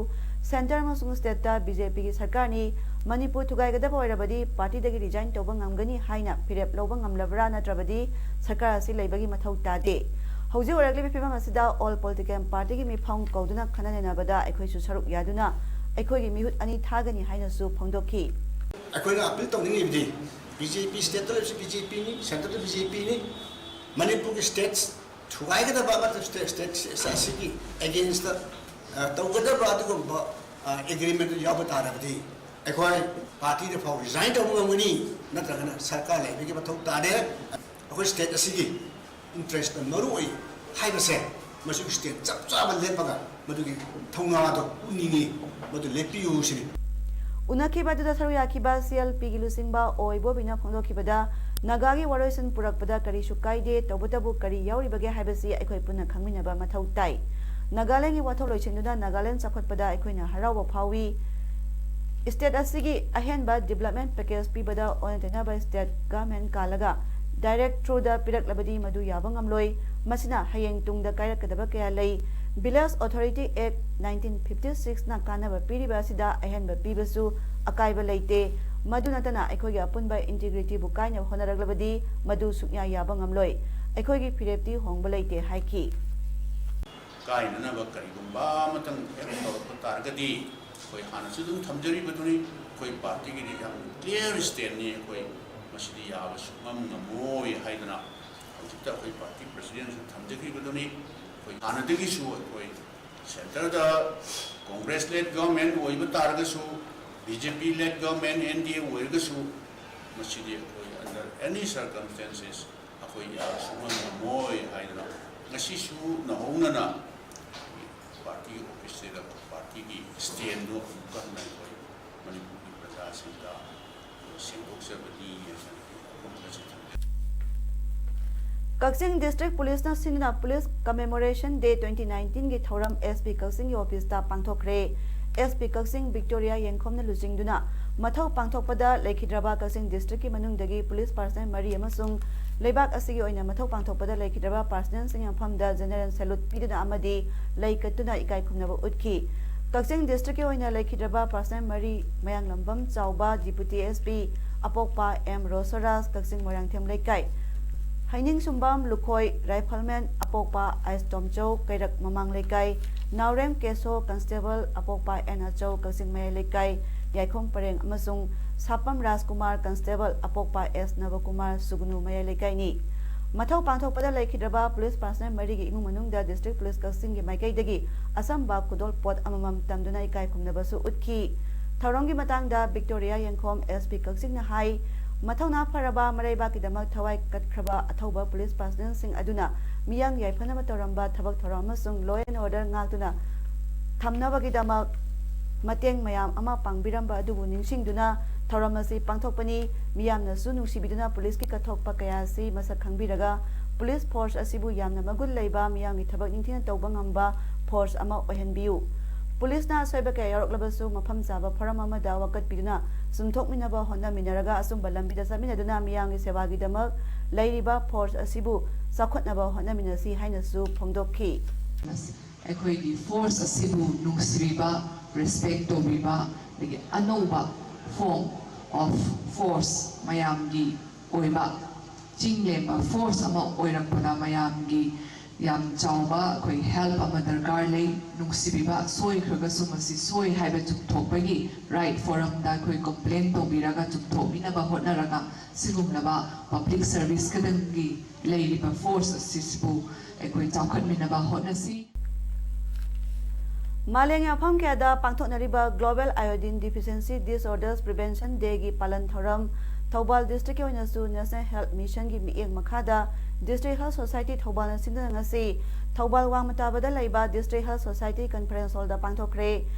ꯁꯦꯟꯇꯔ ꯑꯃꯁꯨꯡ ꯁ꯭ꯇꯦꯠꯇ ꯕꯤ ꯖꯦ ꯄꯤꯒꯤ ꯁꯔꯀꯥꯔꯅꯤ꯫ ꯃꯅꯤꯄꯨꯔ ꯊꯨꯒꯥꯏꯒꯗꯕ ꯑꯣꯏꯔꯕꯗꯤ ꯄꯥꯔꯇꯤꯗꯒꯤ ꯔꯤꯖꯥꯏꯟ ꯇꯧꯕ ꯉꯝꯒꯅꯤ ꯍꯥꯏꯅ ꯐꯤꯔꯦꯞ ꯂꯧꯕ ꯉꯝꯂꯕ꯭ꯔꯥ? ꯅꯠꯇ꯭ꯔꯕꯗꯤ ꯁꯔꯀꯥꯔ ꯑꯁꯤ ꯂꯩꯕꯒꯤ ꯃꯊꯧ ꯇꯥꯗꯦ꯫ ꯍꯧꯖꯤꯛ ꯑꯣꯏꯔꯛꯂꯤꯕ ꯐꯤꯕꯝ ꯑꯁꯤꯗ ꯑꯣꯜ ꯄꯣꯂꯤꯇꯤꯀꯦꯜ ꯄꯥꯔꯇꯤꯒꯤ ꯃꯤꯐꯝ ꯀꯧꯗꯨꯅ ꯈꯟꯅ ꯅꯩꯅꯕꯗ ꯑꯩꯈꯣꯏꯁꯨ ꯁꯔꯨꯛ ꯌꯥꯗꯨꯅ ꯑꯩꯈꯣꯏꯒꯤ ꯃꯤꯍꯨꯠ ꯑꯅꯤ ꯊꯥꯒꯅꯤ ꯍꯥꯏꯅꯁꯨ ꯐꯣꯡꯗꯣꯛꯈꯤ꯫ ꯑꯩꯈꯣꯏꯅ ꯑꯄꯤꯜ ꯇꯧꯅꯤꯡꯂꯤꯕꯗꯤ ꯕꯤ ꯖꯦ ꯄꯤ ꯁ꯭ꯇꯦꯠꯇ ꯂꯩꯕꯁꯤ ꯕꯤ ꯖꯦ ꯄꯤꯅꯤ, ꯁꯦꯟꯇꯔꯗ ꯕꯤ ꯖꯦ ꯄꯤꯅꯤ, ꯃꯅꯤꯄꯨꯔꯒꯤ ꯁ꯭ꯇꯦꯠ ꯊꯨꯒꯥꯏꯒꯗꯕ ꯑꯃꯗꯤ ꯁ꯭ꯇꯦꯠ, ꯁ꯭ꯇꯦꯠ ꯑꯁꯤꯒꯤ ꯑꯦꯒꯦꯟꯁꯇ, ꯑ, ꯇꯧꯒꯗꯕ ꯑꯗꯨꯒꯨꯝꯕ, ꯑ, ꯑꯦꯒ꯭ꯔꯤꯃꯦꯟꯗꯨ ꯌꯥꯎꯕ ꯇꯥꯔꯕꯗꯤ ꯑꯩꯈꯣꯏ ꯄꯥꯔꯇꯤꯗ ꯐꯥꯎ ꯔꯤꯖꯥꯏꯟ ꯇꯧꯕ ꯉꯝꯒꯅꯤ, ꯅꯠꯇ꯭ꯔꯒꯅ ꯁꯔꯀꯥꯔ ꯂꯩꯕꯒꯤ ꯃꯊꯧ ꯇꯥꯗꯦ꯫ ꯑꯩꯈꯣꯏ ꯁ꯭ꯇꯦꯠ ꯑꯁꯤꯒꯤ ꯏꯟꯇꯔꯦꯁꯇ ꯃꯔꯨ ꯑꯣꯏ ꯍꯥꯏꯕꯁꯦ ꯃꯁꯤꯒꯤ ꯁ꯭ꯇꯦꯠ ꯆꯞ ꯆꯥꯕ ꯂꯦꯞꯄꯒ ꯃꯗꯨꯒꯤ ꯊꯧꯅꯥꯗꯣ ꯎꯠꯅꯤꯡꯉꯤ, ꯃꯗꯨ ꯂꯦꯞꯄꯤꯌꯨ ꯁꯤꯅꯤ꯫ ꯎꯅꯈꯤꯕ ꯑꯗꯨꯗ ꯁꯔꯨꯛ ꯌꯥꯈꯤꯕ ꯁꯤ ꯑꯦꯜ ꯄꯤꯒꯤ ꯂꯨꯆꯤꯡꯕ ꯑꯣ ꯏꯕꯣꯕꯤꯅ ꯐꯣꯡꯗꯣꯛꯈꯤꯕꯗ, ꯅꯥꯒꯥꯒꯤ ꯋꯥꯔꯣꯏꯁꯤꯟ ꯄꯨꯔꯛꯄꯗ ꯀꯔꯤꯁꯨ ꯀꯥꯏꯗꯦ, ꯇꯧꯕꯇꯕꯨ ꯀꯔꯤ ꯌꯥꯎꯔꯤꯕꯒꯦ ꯍꯥꯏꯕꯁꯤ ꯑꯩꯈꯣꯏ ꯄꯨꯟꯅ ꯈꯪꯃꯤꯟꯅꯕ ꯃꯊꯧ ꯇꯥꯏ꯫ ꯅꯥꯒꯥꯂꯦꯟꯒꯤ ꯋꯥꯊꯣꯛ ꯂꯣꯏꯁꯤꯟꯗꯨꯅ ꯅꯥꯒꯥꯂꯦꯟ ꯆꯥꯎꯈꯠꯄꯗ ꯑꯩꯈꯣꯏꯅ ꯍꯔꯥꯎꯕ ꯐꯥꯎꯏ꯫ ꯁ꯭ꯇꯦꯠ ꯑꯁꯤꯒꯤ ꯑꯍꯦꯟꯕ ꯗꯤꯕꯂꯞꯃꯦꯟ ꯄꯦꯀꯦꯖ ꯄꯤꯕꯗ ꯑꯣꯟꯅ ꯇꯩꯅꯕ ꯁ꯭ꯇꯦꯠ ꯒꯚꯔꯟꯃꯦꯟ ꯀꯥꯜꯂꯒ ꯗꯥꯏꯔꯦꯛ ꯊ꯭ꯔꯨꯗ ꯄꯤꯔꯛꯂꯕꯗꯤ ꯃꯗꯨ ꯌꯥꯕ ꯉꯝꯂꯣꯏ꯫ ꯃꯁꯤꯅ ꯍꯌꯦꯡ ꯇꯨꯡꯗ ꯀꯥꯏꯔꯛꯀꯗꯕ ꯀꯌꯥ ꯂꯩ꯫ ꯚꯤꯂꯦꯖ ꯑꯣꯊꯣꯔꯤꯇꯤ ꯑꯦꯛ ꯅꯥꯏꯟꯇꯤꯟ ꯐꯤꯐꯇꯤ ꯁꯤꯛꯁꯅ ꯀꯥꯟꯅꯕ ꯄꯤꯔꯤꯕ ꯑꯁꯤꯗ ꯑꯍꯦꯟꯕ ꯄꯤꯕꯁꯨ ꯑꯀꯥꯏꯕ ꯂꯩꯇꯦ꯫ ꯃꯗꯨ ꯅꯠꯇꯅ ꯑꯩꯈꯣꯏꯒꯤ ꯑꯄꯨꯟꯕ ꯏꯟꯇꯤꯒ꯭ꯔꯤꯇꯤꯕꯨ ꯀꯥꯏꯅꯕ ꯍꯣꯠꯅꯔꯛꯂꯕꯗꯤ ꯃꯗꯨ ꯁꯨꯛꯌꯥ ꯌꯥꯕ ꯉꯝꯂꯣꯏ꯫ ꯑꯩꯈꯣꯏꯒꯤ ꯐꯤꯔꯦꯞꯇꯤ ꯍꯣꯡꯕ ꯂꯩꯇꯦ ꯍꯥꯏꯈꯤ꯫ ꯀꯥꯏꯅꯅꯕ ꯀꯔꯤꯒꯨꯝꯕ ꯑꯃꯇꯪ ꯍꯦꯛ ꯇꯧꯔꯛꯄ ꯇꯥꯔꯒꯗꯤ ꯑꯩꯈꯣꯏ ꯍꯥꯟꯅꯁꯨ ꯑꯗꯨꯝ ꯊꯝꯖꯔꯤꯕꯗꯨꯅꯤ, ꯑꯩꯈꯣꯏ ꯄꯥꯔꯇꯤꯒꯤꯗꯤ ꯌꯥꯝ ꯀ꯭ꯂꯤꯌꯥꯔ ꯁ꯭ꯇꯦꯟꯅꯤ꯫ ꯑꯩꯈꯣꯏ ꯃꯁꯤꯗꯤ ꯌꯥꯕ ꯁꯨꯡꯉꯝ ꯉꯝꯃꯣꯏ ꯍꯥꯏꯗꯅ ꯍꯧꯖꯤꯛꯇ ꯑꯩꯈꯣꯏ ꯄꯥꯔꯇꯤ ꯄ꯭ꯔꯁꯤꯗꯦꯟꯁꯨ ꯊꯝꯖꯈꯤꯕꯗꯨꯅꯤ꯫ ꯑꯩꯈꯣꯏ ꯍꯥꯟꯅꯗꯒꯤꯁꯨ ꯑꯩꯈꯣꯏ ꯁꯦꯟꯇꯔꯗ ꯀꯣꯡꯒ꯭ꯔꯦꯁ ꯂꯦꯗ ꯒꯚꯔꯟꯃꯦꯟ ꯑꯣꯏꯕ ꯇꯥꯔꯒꯁꯨ, ꯕꯤ ꯖꯦ ꯄꯤ ꯂꯦꯗ ꯒꯚꯔꯟꯃꯦꯟ, ꯑꯦꯟ ꯗꯤ ꯑꯦ ꯑꯣꯏꯔꯒꯁꯨ, ꯃꯁꯤꯗꯤ ꯑꯩꯈꯣꯏ under any circumstances ꯑꯩꯈꯣꯏ ꯌꯥꯕ ꯁꯨꯡꯉꯝ ꯉꯝꯃꯣꯏ ꯍꯥꯏꯗꯅ ꯉꯁꯤꯁꯨ ꯅꯧꯍꯧꯅꯅ ꯄꯥꯔꯇꯤꯒꯤ ꯑꯣꯐꯤꯁꯁꯤꯗ ꯄꯥꯔꯇꯤꯒꯤ ꯁ꯭ꯇꯦꯟꯗꯨ ꯑꯃꯨꯛꯀ ꯍꯟꯅ ꯑꯩꯈꯣꯏ ꯃꯅꯤꯄꯨꯔꯒꯤ ꯄ꯭ꯔꯖꯥꯁꯤꯡꯗ ꯁꯦꯡꯗꯣꯛꯆꯕꯅꯤ ꯍꯥꯏꯅ ꯑꯩꯈꯣꯏ ꯋꯥꯐꯝ ꯈꯔꯁꯨ ꯊꯝꯖꯔꯤ꯫ ꯀꯛꯆꯤꯡ District Policeꯅ ꯁꯤꯟꯗꯨꯅ Police Commemoration Day twenty nineteenꯒꯤ ꯊꯧꯔꯝ SP ꯀꯛꯆꯤꯡꯒꯤ ꯑꯣꯐꯤꯁꯇ ꯄꯥꯡꯊꯣꯛꯈ꯭ꯔꯦ꯫ SP ꯀꯛꯆꯤꯡ ꯕꯤꯛꯇꯣꯔꯤꯌꯥ ꯌꯦꯡꯈꯣꯝꯅ ꯂꯨꯆꯤꯡꯗꯨꯅ ꯃꯊꯧ ꯄꯥꯡꯊꯣꯛꯄꯗ ꯂꯩꯈꯤꯗ꯭ꯔꯕ ꯀꯛꯆꯤꯡ districtꯀꯤ ꯃꯅꯨꯡꯗꯒꯤ police personnel ꯃꯔꯤ ꯑꯃꯁꯨꯡ ꯂꯩꯕꯥꯛ ꯑꯁꯤꯒꯤ ꯑꯣꯏꯅ ꯃꯊꯧ ꯄꯥꯡꯊꯣꯛꯄꯗ ꯂꯩꯈꯤꯗ꯭ꯔꯕ personnelꯁꯤꯡ ꯃꯐꯝꯗ general salute ꯄꯤꯗꯨꯅ ꯑꯃꯗꯤ ꯂꯩ ꯀꯠꯇꯨꯅ ꯏꯀꯥꯏ ꯈꯨꯝꯅꯕ ꯎꯠꯈꯤ꯫ ꯀꯛꯆꯤꯡ districtꯀꯤ ꯑꯣꯏꯅ ꯂꯩꯈꯤꯗ꯭ꯔꯕ personnel ꯃꯔꯤ, ꯃꯌꯥꯡꯂꯝꯕꯝ ꯆꯥꯎꯕ, Deputy SP, ꯑꯄꯣꯛꯄ M ꯔꯣꯁꯣꯔꯥꯖ, ꯀꯛꯆꯤꯡ ꯃꯣꯏꯔꯥꯡꯊꯦꯝ ꯂꯩꯀꯥꯏ, ꯍꯩꯅꯤꯡꯁꯨꯝꯕꯝ ꯂꯨꯈꯣꯏ, rifleman, ꯑꯄꯣꯛꯄ ꯑꯥꯏꯁ ꯇꯣꯝꯆꯧ, ꯀꯩꯔꯛ ꯃꯃꯥꯡ ꯂꯩꯀꯥꯏ, ꯅꯥꯎꯔꯦꯝ ꯀꯦꯁꯣ, constable, ꯑꯄꯣꯛꯄ ꯑꯦꯟ ꯑꯆꯧ, ꯀꯛꯆꯤꯡ ꯃꯌꯥꯏ ꯂꯩꯀꯥꯏ, ꯌꯥꯏꯈꯣꯡ ꯄꯔꯦꯡ, ꯑꯃꯁꯨꯡ ꯁꯥꯄꯝ ꯔꯥꯖꯀꯨꯃꯥꯔ, constable, ꯑꯄꯣꯛꯄ ꯑꯦꯁ ꯅꯕꯀꯨꯃꯥꯔ, ꯁꯨꯒꯅꯨ ꯃꯌꯥꯏ ꯂꯩꯀꯥꯏꯅꯤ꯫ ꯃꯊꯧ ꯄꯥꯡꯊꯣꯛꯄꯗ ꯂꯩꯈꯤꯗ꯭ꯔꯕ police personnel ꯃꯔꯤꯒꯤ ꯏꯃꯨꯡ ꯃꯅꯨꯡꯗ district police ꯀꯛꯆꯤꯡꯒꯤ ꯃꯥꯏꯀꯩꯗꯒꯤ ꯑꯆꯝꯕ ꯈꯨꯗꯣꯜ ꯄꯣꯠ ꯑꯃꯃꯝ ꯇꯝꯗꯨꯅ ꯏꯀꯥꯏ ꯈꯨꯝꯅꯕꯁꯨ ꯎꯠꯈꯤ꯫ ꯊꯧꯔꯝꯒꯤ ꯃꯇꯥꯡꯗ ꯕꯤꯛꯇꯣꯔꯤꯌꯥ ꯌꯦꯡꯈꯣꯝ SP ꯀꯛꯆꯤꯡꯅ ꯍꯥꯏ, ꯃꯊꯧꯅꯥ ꯐꯔꯕ ꯃꯔꯩꯕꯥꯛꯀꯤꯗꯃꯛ ꯊꯋꯥꯏ ꯀꯠꯈ꯭ꯔꯕ ꯑꯊꯧꯕ police personnelꯁꯤꯡ ꯑꯗꯨꯅ ꯃꯤꯌꯥꯝ ꯌꯥꯏꯐꯅꯕ ꯇꯧꯔꯝꯕ ꯊꯕꯛ ꯊꯧꯔꯝ ꯑꯃꯁꯨꯡ law and order ꯉꯥꯛꯇꯨꯅ ꯊꯝꯅꯕꯒꯤꯗꯃꯛ ꯃꯇꯦꯡ ꯃꯌꯥꯝ ꯑꯃ ꯄꯥꯡꯕꯤꯔꯝꯕ ꯑꯗꯨꯕꯨ ꯅꯤꯡꯁꯤꯡꯗꯨꯅ ꯊꯧꯔꯝ ꯑꯁꯤ ꯄꯥꯡꯊꯣꯛꯄꯅꯤ꯫ ꯃꯤꯌꯥꯝꯅꯁꯨ ꯅꯨꯡꯁꯤꯕꯤꯗꯨꯅ policeꯀꯤ ꯀꯠꯊꯣꯛꯄ ꯀꯌꯥ ꯑꯁꯤ ꯃꯁꯛ ꯈꯪꯕꯤꯔꯒ police force ꯑꯁꯤꯕꯨ ꯌꯥꯝꯅ ꯃꯒꯨꯟ ꯂꯩꯕ, ꯃꯤꯌꯥꯝꯒꯤ ꯊꯕꯛ ꯅꯤꯡꯊꯤꯅ ꯇꯧꯕ ꯉꯝꯕ force ꯑꯃ ꯑꯣꯏꯍꯟꯕꯤꯌꯨ꯫ Policeꯅ ꯑꯁꯣꯏꯕ ꯀꯌꯥ ꯌꯥꯎꯔꯛꯂꯕꯁꯨ ꯃꯐꯝ ꯆꯥꯕ ꯐꯣꯔꯝ ꯑꯃꯗ ꯋꯥꯀꯠꯄꯤꯗꯨꯅ ꯆꯨꯝꯊꯣꯛꯃꯤꯟꯅꯕ ꯍꯣꯠꯅꯃꯤꯟꯅꯔꯒ ꯑꯆꯨꯝꯕ ꯂꯝꯕꯤꯗ ꯆꯠꯃꯤꯟꯅꯗꯨꯅ ꯃꯤꯌꯥꯝꯒꯤ ꯁꯦꯕꯥꯒꯤꯗꯃꯛ ꯂꯩꯔꯤꯕ force ꯑꯁꯤꯕꯨ ꯆꯥꯎꯈꯠꯅꯕ ꯍꯣꯠꯅꯃꯤꯟꯅꯁꯤ ꯍꯥꯏꯅꯁꯨ ꯐꯣꯡꯗꯣꯛꯈꯤ꯫ ꯑꯩꯈꯣꯏꯒꯤ force ꯑꯁꯤꯕꯨ ꯅꯨꯡꯁꯤꯕꯤꯕ, respect ꯇꯧꯕꯤꯕ, ꯑꯗꯒꯤ ꯑꯅꯧꯕ form of force ꯃꯌꯥꯝꯒꯤ ꯑꯣꯏꯕ ꯆꯤꯡ ꯂꯦꯝꯕ force ꯑꯃ ꯑꯣꯏꯔꯛꯄꯗ ꯃꯌꯥꯝꯒꯤ ꯌꯥꯝ ꯆꯥꯎꯕ ꯑꯩꯈꯣꯏ help ꯑꯃ ꯗꯔꯀꯥꯔ ꯂꯩ꯫ ꯅꯨꯡꯁꯤꯕꯤꯕ, ꯁꯣꯏꯈ꯭ꯔꯒꯁꯨ ꯃꯁꯤ ꯁꯣꯏ ꯍꯥꯏꯕ ꯆꯨꯝꯊꯣꯛꯄꯒꯤ right forumꯗ ꯑꯩꯈꯣꯏ complain ꯇꯧꯕꯤꯔꯒ ꯆꯨꯝꯊꯣꯛꯃꯤꯟꯅꯕ ꯍꯣꯠꯅꯔꯒ ꯁꯤꯒꯨꯝꯂꯕ public service ꯈꯛꯇꯪꯒꯤ ꯂꯩꯔꯤꯕ force ꯑꯁꯤꯁꯤꯕꯨ ꯑꯩꯈꯣꯏ ꯆꯥꯎꯈꯠꯃꯤꯟꯅꯕ ꯍꯣꯠꯅꯁꯤ꯫ ꯃꯥꯂꯦꯝꯒꯤ ꯃꯐꯝ ꯀꯌꯥꯗ ꯄꯥꯡꯊꯣꯛꯅꯔꯤꯕ Global Iodine Deficiency Disorders Prevention Dayꯒꯤ ꯄꯥꯂꯟ ꯊꯧꯔꯝ꯫ ꯊꯧꯕꯥꯜ districtꯀꯤ ꯑꯣꯏꯅꯁꯨ National Health Missionꯒꯤ ꯃꯤꯠꯌꯦꯡ ꯃꯈꯥꯗ District Health Society ꯊꯧꯕꯥꯜꯅ ꯁꯤꯟꯗꯨꯅ ꯉꯁꯤ ꯊꯧꯕꯥꯜ ꯋꯥꯡꯃ ꯇꯥꯕꯗ ꯂꯩꯕ District Health Society Conference Hallꯗ ꯄꯥꯡꯊꯣꯛꯈ꯭ꯔꯦ꯫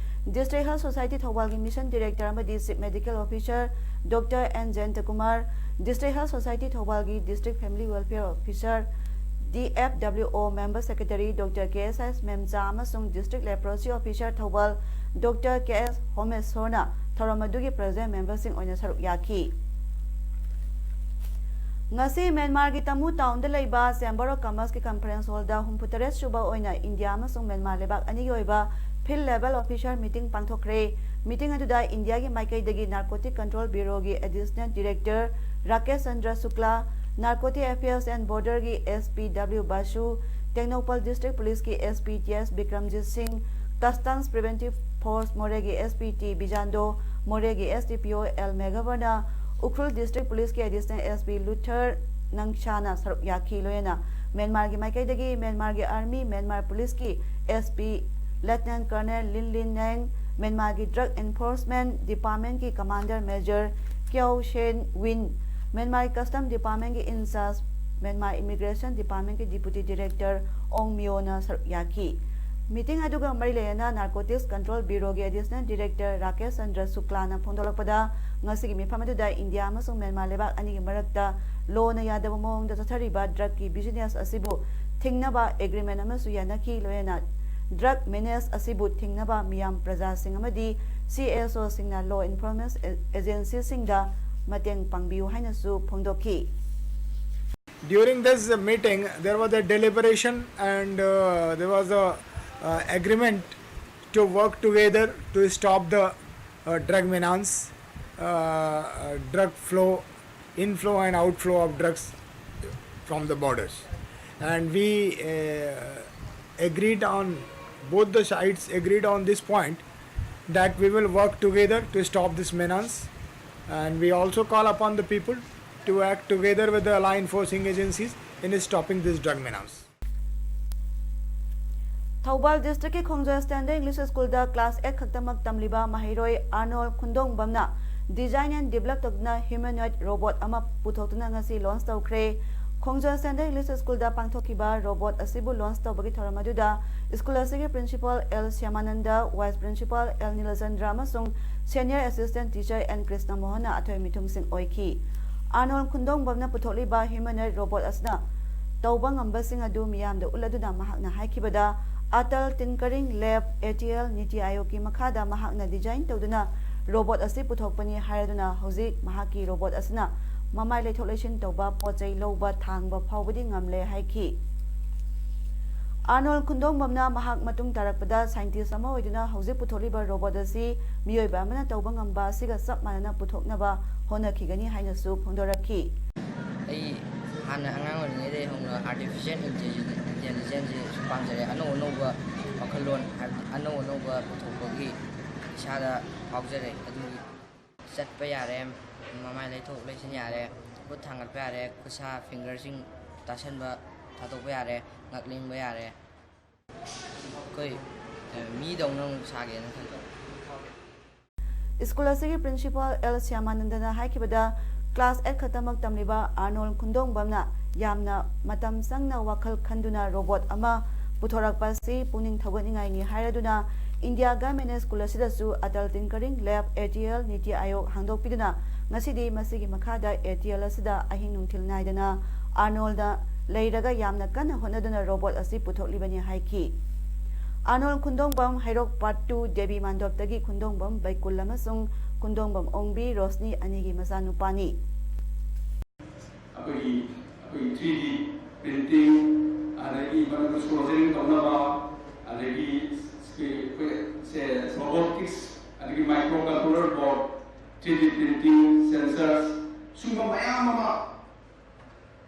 District Health Society ꯊꯧꯕꯥꯜꯒꯤ Mission Director ꯑꯃꯗꯤ Chief Medical Officer Doctor N Jayantakumar, District Health Society ꯊꯧꯕꯥꯜꯒꯤ District Family Welfare Officer, D F W O Member Secretary Doctor K S S ꯃꯦꯝꯆꯥ ꯑꯃꯁꯨꯡ District Leprosy Officer Thoubal Doctor K S ꯍꯣꯃꯦꯁꯣꯔꯅ ꯊꯧꯔꯝ ꯑꯗꯨꯒꯤ President Memberꯁꯤꯡ ꯑꯣꯏꯅ ꯁꯔꯨꯛ ꯌꯥꯈꯤ꯫ ꯉꯁꯤ ꯃ꯭ꯌꯥꯟꯃꯥꯔꯒꯤ ꯇꯃꯨ ꯇꯥꯎꯟꯗ ꯂꯩꯕ Chamber of Commerceꯀꯤ Conference Hallꯗ ꯍꯨꯝꯐꯨꯇꯔꯦꯠ ꯁꯨꯕ ꯑꯣꯏꯅ ꯏꯟꯗꯤꯌꯥ ꯑꯃꯁꯨꯡ ꯃ꯭ꯌꯥꯟꯃꯥꯔ ꯂꯩꯕꯥꯛ ꯑꯅꯤꯒꯤ ꯑꯣꯏꯕ Field Level Officer Meeting ꯄꯥꯡꯊꯣꯛꯈ꯭ꯔꯦ꯫ Meeting ꯑꯗꯨꯗ ꯏꯟꯗꯤꯌꯥꯒꯤ ꯃꯥꯏꯀꯩꯗꯒꯤ Narcotic Control Bureauꯒꯤ Additional Director Rakesh Chandra Shukla, Narcotic Affairs and Borderꯒꯤ S P W ꯕꯥꯁꯨ, Tengnoupal District Policeꯀꯤ S P T S Bikramjit ꯁꯤꯡ, Customs Preventive Force ꯃꯣꯔꯦꯒꯤ S P T ꯕꯤꯖꯥꯟꯗꯣ, ꯃꯣꯔꯦꯒꯤ S D P O L ꯃꯦꯘꯕꯔꯅ, Ukhrul District Policeꯀꯤ Additional S P Luther ꯅꯪꯁꯥꯅ ꯁꯔꯨꯛ ꯌꯥꯈꯤ꯫ ꯂꯣꯏꯅꯅ ꯃ꯭ꯌꯥꯟꯃꯥꯔꯒꯤ ꯃꯥꯏꯀꯩꯗꯒꯤ ꯃ꯭ꯌꯥꯟꯃꯥꯔꯒꯤ Army, ꯃ꯭ꯌꯥꯟꯃꯥꯔ Policeꯀꯤ S P Lieutenant Colonel Lin Lin Neng, ꯃ꯭ꯌꯥꯟꯃꯥꯔꯒꯤ Drug Enforcement Departmentꯀꯤ Commander Major Kyaw Shen Win, ꯃ꯭ꯌꯥꯟꯃꯥꯔꯒꯤ Custom Departmentꯀꯤ in-charge, ꯃ꯭ꯌꯥꯟꯃꯥꯔ Immigration Departmentꯀꯤ Deputy Director Ong Myoꯅ ꯁꯔꯨꯛ ꯌꯥꯈꯤ꯫ Meeting ꯑꯗꯨꯒ ꯃꯔꯤ ꯂꯩꯅꯅ Narcotics Control Bureauꯒꯤ Additional Director Rakesh Chandra ꯁꯨꯛꯂꯥꯅ ꯐꯣꯡꯗꯣꯛꯂꯛꯄꯗ, ꯉꯁꯤꯒꯤ ꯃꯤꯐꯝ ꯑꯗꯨꯗ ꯏꯟꯗꯤꯌꯥ ꯑꯃꯁꯨꯡ ꯃ꯭ꯌꯥꯟꯃꯥꯔ ꯂꯩꯕꯥꯛ ꯑꯅꯤꯒꯤ ꯃꯔꯛꯇ ꯂꯣꯅ ꯌꯥꯗꯕ ꯃꯑꯣꯡꯗ ꯆꯠꯊꯔꯤꯕ drugꯀꯤ business ꯑꯁꯤꯕꯨ ꯊꯤꯡꯅꯕ agreement ꯑꯃꯁꯨ ꯌꯥꯅꯈꯤ꯫ ꯂꯣꯏꯅꯅ drug menace ꯑꯁꯤꯕꯨ ꯊꯤꯡꯅꯕ ꯃꯤꯌꯥꯝ ꯄ꯭ꯔꯖꯥꯁꯤꯡ ꯑꯃꯗꯤ C S Oꯁꯤꯡꯅ law enforcement agencyꯁꯤꯡꯗ ꯃꯇꯦꯡ ꯄꯥꯡꯕꯤꯌꯨ ꯍꯥꯏꯅꯁꯨ ꯐꯣꯡꯗꯣꯛꯈꯤ꯫ During this meeting, there was a deliberation and uh, there was a uh, agreement to work together to stop the uh, drug menace, uh, uh, drug flow, inflow and outflow of drugs from the borders. And we uh, agreed on, both the sides agreed on this point, that we will work together to stop this menace. And we also call upon the people to act together with the law enforcing agencies in stopping this drug menace. Thoubal Districtꯀꯤ ꯈꯣꯡꯖꯣꯏ Standard English Schoolꯗ class eight ꯈꯛꯇꯃꯛ ꯇꯝꯂꯤꯕ ꯃꯍꯩꯔꯣꯏ ꯑꯥꯔꯅꯣꯜ ꯈꯨꯟꯗꯣꯡꯕꯝꯅ design and develop ꯇꯧꯗꯨꯅ humanoid robot ꯑꯃ ꯄꯨꯊꯣꯛꯇꯨꯅ ꯉꯁꯤ launch ꯇꯧꯈ꯭ꯔꯦ꯫ ꯈꯣꯡꯖꯣꯝ ꯁꯦꯟꯗ English ꯁ꯭ꯀꯨꯜꯗ ꯄꯥꯡꯊꯣꯛꯈꯤꯕ ꯔꯣꯕꯣꯠ ꯑꯁꯤꯕꯨ ꯂꯣꯟꯆ ꯇꯧꯕꯒꯤ ꯊꯧꯔꯝ ꯑꯗꯨꯗ ꯁ꯭ꯀꯨꯜ ꯑꯁꯤꯒꯤ principal L Shyamananda, vice principal L Nilachandra ꯑꯃꯁꯨꯡ senior assistant teacher N Krishna ꯃꯣꯍꯟꯅ ꯑꯊꯣꯏ ꯃꯤꯊꯨꯡꯁꯤꯡ ꯑꯣꯏꯈꯤ꯫ ꯑꯥꯔꯅꯣꯜ ꯈꯨꯟꯗꯣꯡꯕꯝꯅ ꯄꯨꯊꯣꯛꯂꯤꯕ ꯍ꯭ꯌꯨꯃꯦꯅꯣꯏꯗ ꯔꯣꯕꯣꯠ ꯑꯁꯤꯅ ꯇꯧꯕ ꯉꯝꯕꯁꯤꯡ ꯑꯗꯨ ꯃꯤꯌꯥꯝꯗ ꯎꯠꯂꯗꯨꯅ ꯃꯍꯥꯛꯅ ꯍꯥꯏꯈꯤꯕꯗ, ꯑꯇꯜ ꯇꯤꯟꯀꯔꯤꯡ ꯂꯦꯕ, ꯑꯦ ꯇꯤ ꯑꯦꯜ, ꯅꯤꯇꯤ ꯑꯥꯌꯣꯒꯀꯤ ꯃꯈꯥꯗ ꯃꯍꯥꯛꯅ ꯗꯤꯖꯥꯏꯟ ꯇꯧꯗꯨꯅ ꯔꯣꯕꯣꯠ ꯑꯁꯤ ꯄꯨꯊꯣꯛꯄꯅꯤ ꯍꯥꯏꯔꯗꯨꯅ ꯍꯧꯖꯤꯛ ꯃꯍꯥꯛꯀꯤ ꯔꯣꯕꯣꯠ ꯑꯁꯤꯅ ꯃꯃꯥꯏ ꯂꯩꯊꯣꯛ ꯂꯩꯁꯤꯟ ꯇꯧꯕ, ꯄꯣꯠ ꯆꯩ ꯂꯧꯕ, ꯊꯥꯡꯕ ꯐꯥꯎꯕꯗꯤ ꯉꯝꯂꯦ ꯍꯥꯏꯈꯤ꯫ ꯑꯥꯔꯅꯣꯜ ꯈꯨꯟꯗꯣꯡꯕꯝꯅ ꯃꯍꯥꯛ ꯃꯇꯨꯡ ꯇꯥꯔꯛꯄꯗ ꯁꯥꯏꯟꯇꯤꯁ ꯑꯃ ꯑꯣꯏꯗꯨꯅ ꯍꯧꯖꯤꯛ ꯄꯨꯊꯣꯛꯂꯤꯕ ꯔꯣꯕꯣꯠ ꯑꯁꯤ ꯃꯤꯑꯣꯏꯕ ꯑꯃꯅ ꯇꯧꯕ ꯉꯝꯕ ꯑꯁꯤꯒ ꯆꯞ ꯃꯥꯟꯅꯅ ꯄꯨꯊꯣꯛꯅꯕ ꯍꯣꯠꯅꯈꯤꯒꯅꯤ ꯍꯥꯏꯅꯁꯨ ꯐꯣꯡꯗꯣꯔꯛꯈꯤ꯫ ꯑꯩ ꯍꯥꯟꯅ ꯑꯉꯥꯡ ꯑꯣꯏꯔꯤꯉꯩꯗꯩ ꯍꯧꯅ ꯑꯥꯔꯇꯤꯐꯤꯁꯤꯌꯦꯜ ꯏꯟꯇꯦꯂꯤꯖꯦꯟꯁꯁꯦ ꯁꯨꯝ ꯄꯥꯝꯖꯔꯛꯑꯦ꯫ ꯑꯅꯧ ꯑꯅꯧꯕ ꯋꯥꯈꯜꯂꯣꯟ, ꯍꯥꯏꯕꯗꯤ ꯑꯅꯧ ꯑꯅꯧꯕ ꯄꯨꯊꯣꯛꯄꯒꯤ ꯏꯁꯥꯗ ꯐꯥꯎꯖꯔꯛꯑꯦ꯫ ꯑꯗꯨꯒꯤ ꯆꯠꯄ ꯌꯥꯔꯦ, ꯃꯃꯥꯏ ꯂꯩꯊꯣꯛ ꯂꯩꯁꯤꯟ ꯌꯥꯔꯦ, ꯈꯨꯠ ꯊꯥꯡꯒꯠꯄ ꯌꯥꯔꯦ, ꯈꯨꯠꯁꯥ ꯐꯤꯡꯒꯔꯁꯤꯡ ꯇꯥꯁꯟꯕ ꯊꯥꯗꯣꯛꯄ ꯌꯥꯔꯦ, ꯉꯛ ꯂꯦꯡꯕ ꯌꯥꯔꯦ꯫ ꯑꯩꯈꯣꯏ ꯃꯤꯗꯧꯅ ꯑꯃꯨꯛ ꯁꯥꯒꯦꯅ ꯈꯜꯂꯤ꯫ ꯁ꯭ꯀꯨꯜ ꯑꯁꯤꯒꯤ ꯄ꯭ꯔꯤꯟꯁꯤꯄꯥꯜ ꯑꯦꯜ ꯁ꯭ꯌꯥꯃꯥꯅꯟꯗꯅ ꯍꯥꯏꯈꯤꯕꯗ, ꯀ꯭ꯂꯥꯁ ꯑꯩꯠ ꯈꯛꯇꯃꯛ ꯇꯝꯂꯤꯕ ꯑꯥꯔꯅꯣꯜ ꯈꯨꯟꯗꯣꯡꯕꯝꯅ ꯌꯥꯝꯅ ꯃꯇꯝ ꯆꯪꯅ ꯋꯥꯈꯜ ꯈꯟꯗꯨꯅ ꯔꯣꯕꯣꯠ ꯑꯃ ꯄꯨꯊꯣꯔꯛꯄ ꯑꯁꯤ ꯄꯨꯛꯅꯤꯡ ꯊꯧꯒꯠꯅꯤꯡꯉꯥꯏꯅꯤ ꯍꯥꯏꯔꯗꯨꯅ, ꯏꯟꯗꯤꯌꯥ ꯒꯚꯔꯟꯃꯦꯟꯠꯅ ꯁ꯭ꯀꯨꯜ ꯑꯁꯤꯗꯁꯨ ꯑꯇꯜ ꯇꯤꯟꯀꯔꯤꯡ ꯂꯦꯕ, ꯑꯦ ꯇꯤ ꯑꯦꯜ, ꯅꯤꯇꯤ ꯑꯥꯌꯣꯒ ꯍꯥꯡꯗꯣꯛꯄꯤꯗꯨꯅ ꯉꯁꯤꯗꯤ ꯃꯁꯤꯒꯤ ꯃꯈꯥꯗ ꯑꯦ ꯇꯤ ꯑꯦꯜ ꯑꯁꯤꯗ ꯑꯍꯤꯡ ꯅꯨꯡꯊꯤꯜ ꯅꯥꯏꯗꯅ ꯑꯥꯔꯅꯣꯜꯗ ꯂꯩꯔꯒ ꯌꯥꯝꯅ ꯀꯟꯅ ꯍꯣꯠꯅꯗꯨꯅ ꯔꯣꯕꯣꯠ ꯑꯁꯤ ꯄꯨꯊꯣꯛꯂꯤꯕꯅꯤ ꯍꯥꯏꯈꯤ꯫ ꯑꯥꯔꯅꯣꯜ ꯈꯨꯟꯗꯣꯡꯕꯝ, ꯍꯩꯔꯣꯛ ꯄꯥꯔꯠ ꯇꯨ, ꯗꯦꯕꯤ ꯃꯥꯟꯗꯣꯞꯇꯒꯤ ꯈꯨꯟꯗꯣꯡꯕꯝ ꯕꯩꯀꯨꯜ ꯑꯃꯁꯨꯡ ꯈꯨꯟꯗꯣꯡꯕꯝ ꯑꯣꯡꯕꯤ ꯔꯣꯁꯅꯤ ꯑꯅꯤꯒꯤ ꯃꯆꯥꯅꯨꯄꯥꯅꯤ꯫ ꯑꯩꯈꯣꯏꯒꯤ ꯑꯩꯈꯣꯏꯒꯤ ꯊ꯭ꯔꯤ ꯗꯤ ꯄ꯭ꯔꯤꯟꯇꯤꯡ, ꯑꯗꯒꯤ ꯃꯅꯨꯡꯗ ꯁꯣꯜꯗꯔꯤꯡ ꯇꯧꯅꯕ, ꯑꯗꯒꯤ ꯑꯩꯈꯣꯏ ꯁꯦ ꯔꯣꯕꯣꯇꯤꯛꯁ, ꯑꯗꯒꯤ ꯃꯥꯏꯀ꯭ꯔꯣ ꯀꯟꯇ꯭ꯔꯣꯂꯔ ꯕꯣꯔꯗ, ꯊ꯭ꯔꯤ ꯗꯤ ꯄ꯭ꯔꯤꯟꯇꯤꯡ, ꯁꯦꯟꯁꯔꯁ, ꯁꯨꯝꯕ ꯃꯌꯥꯝ ꯑꯃ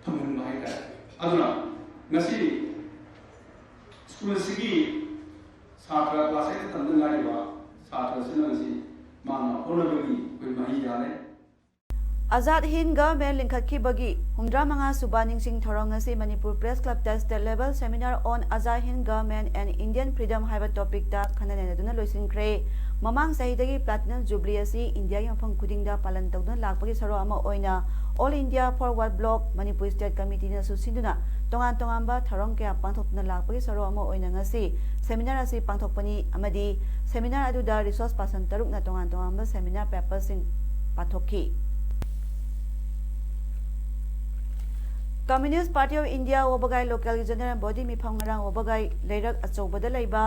ꯊꯝꯍꯟꯕ ꯍꯥꯏꯇꯥꯔꯦ꯫ ꯑꯗꯨꯅ ꯉꯁꯤ ꯁ꯭ꯀꯨꯜ ꯑꯁꯤꯒꯤ ꯁꯥꯇ꯭ꯔ ꯀ꯭ꯂꯥꯁ ꯑꯩꯠꯇ ꯇꯝꯗ ꯉꯥꯏꯔꯤꯕ ꯁꯥꯇ꯭ꯔꯁꯤꯅ ꯉꯁꯤ ꯃꯥꯅ ꯍꯣꯠꯅꯕꯒꯤ ꯑꯩꯈꯣꯏ ꯃꯍꯩ ꯌꯥꯜꯂꯦ꯫ ꯑꯖꯥꯗ ꯍꯤꯟꯗ ꯒꯚꯔꯟꯃꯦꯟ ꯂꯤꯡꯈꯠꯈꯤꯕꯒꯤ ꯍꯨꯝꯗ꯭ꯔꯥ ꯃꯉꯥ ꯁꯨꯕ ꯅꯤꯡꯁꯤꯡ ꯊꯧꯔꯝ ꯉꯁꯤ ꯃꯅꯤꯄꯨꯔ ꯄ꯭ꯔꯦꯁ ꯀ꯭ꯂꯕꯇ State Level Seminar on Azad Hind Government and Indian Freedom ꯍꯥꯏꯕ ꯇꯣꯄꯤꯛꯇ ꯈꯟꯅ ꯅꯩꯅꯗꯨꯅ ꯂꯣꯏꯁꯤꯟꯈ꯭ꯔꯦ꯫ ꯃꯃꯥꯡ ꯆꯍꯤꯗꯒꯤ Platinum Jubilee ꯑꯁꯤ ꯏꯟꯗꯤꯌꯥꯒꯤ ꯃꯐꯝ ꯈꯨꯗꯤꯡꯗ ꯄꯥꯂꯟ ꯇꯧꯗꯨꯅ ꯂꯥꯛꯄꯒꯤ ꯁꯔꯨꯛ ꯑꯃ ꯑꯣꯏꯅ All India Forward Bloc, Manipur State Committeeꯅꯁꯨ ꯁꯤꯟꯗꯨꯅ ꯇꯣꯉꯥꯟ ꯇꯣꯉꯥꯟꯕ ꯊꯧꯔꯝ ꯀꯌꯥ ꯄꯥꯡꯊꯣꯛꯇꯨꯅ ꯂꯥꯛꯄꯒꯤ ꯁꯔꯨꯛ ꯑꯃ ꯑꯣꯏꯅ ꯉꯁꯤ seminar ꯑꯁꯤ ꯄꯥꯡꯊꯣꯛꯄꯅꯤ ꯑꯃꯗꯤ seminar ꯑꯗꯨꯗ resource person ꯇꯔꯨꯛꯅ ꯇꯣꯉꯥꯟ ꯇꯣꯉꯥꯟꯕ seminar paperꯁꯤꯡ ꯄꯥꯊꯣꯛꯈꯤ꯫ Communist Party of India ꯋꯥꯕꯒꯥꯏ local general body ꯃꯤꯐꯝ ꯉꯔꯥꯡ ꯋꯥꯕꯒꯥꯏ ꯂꯩꯔꯛ ꯑꯆꯧꯕꯗ ꯂꯩꯕ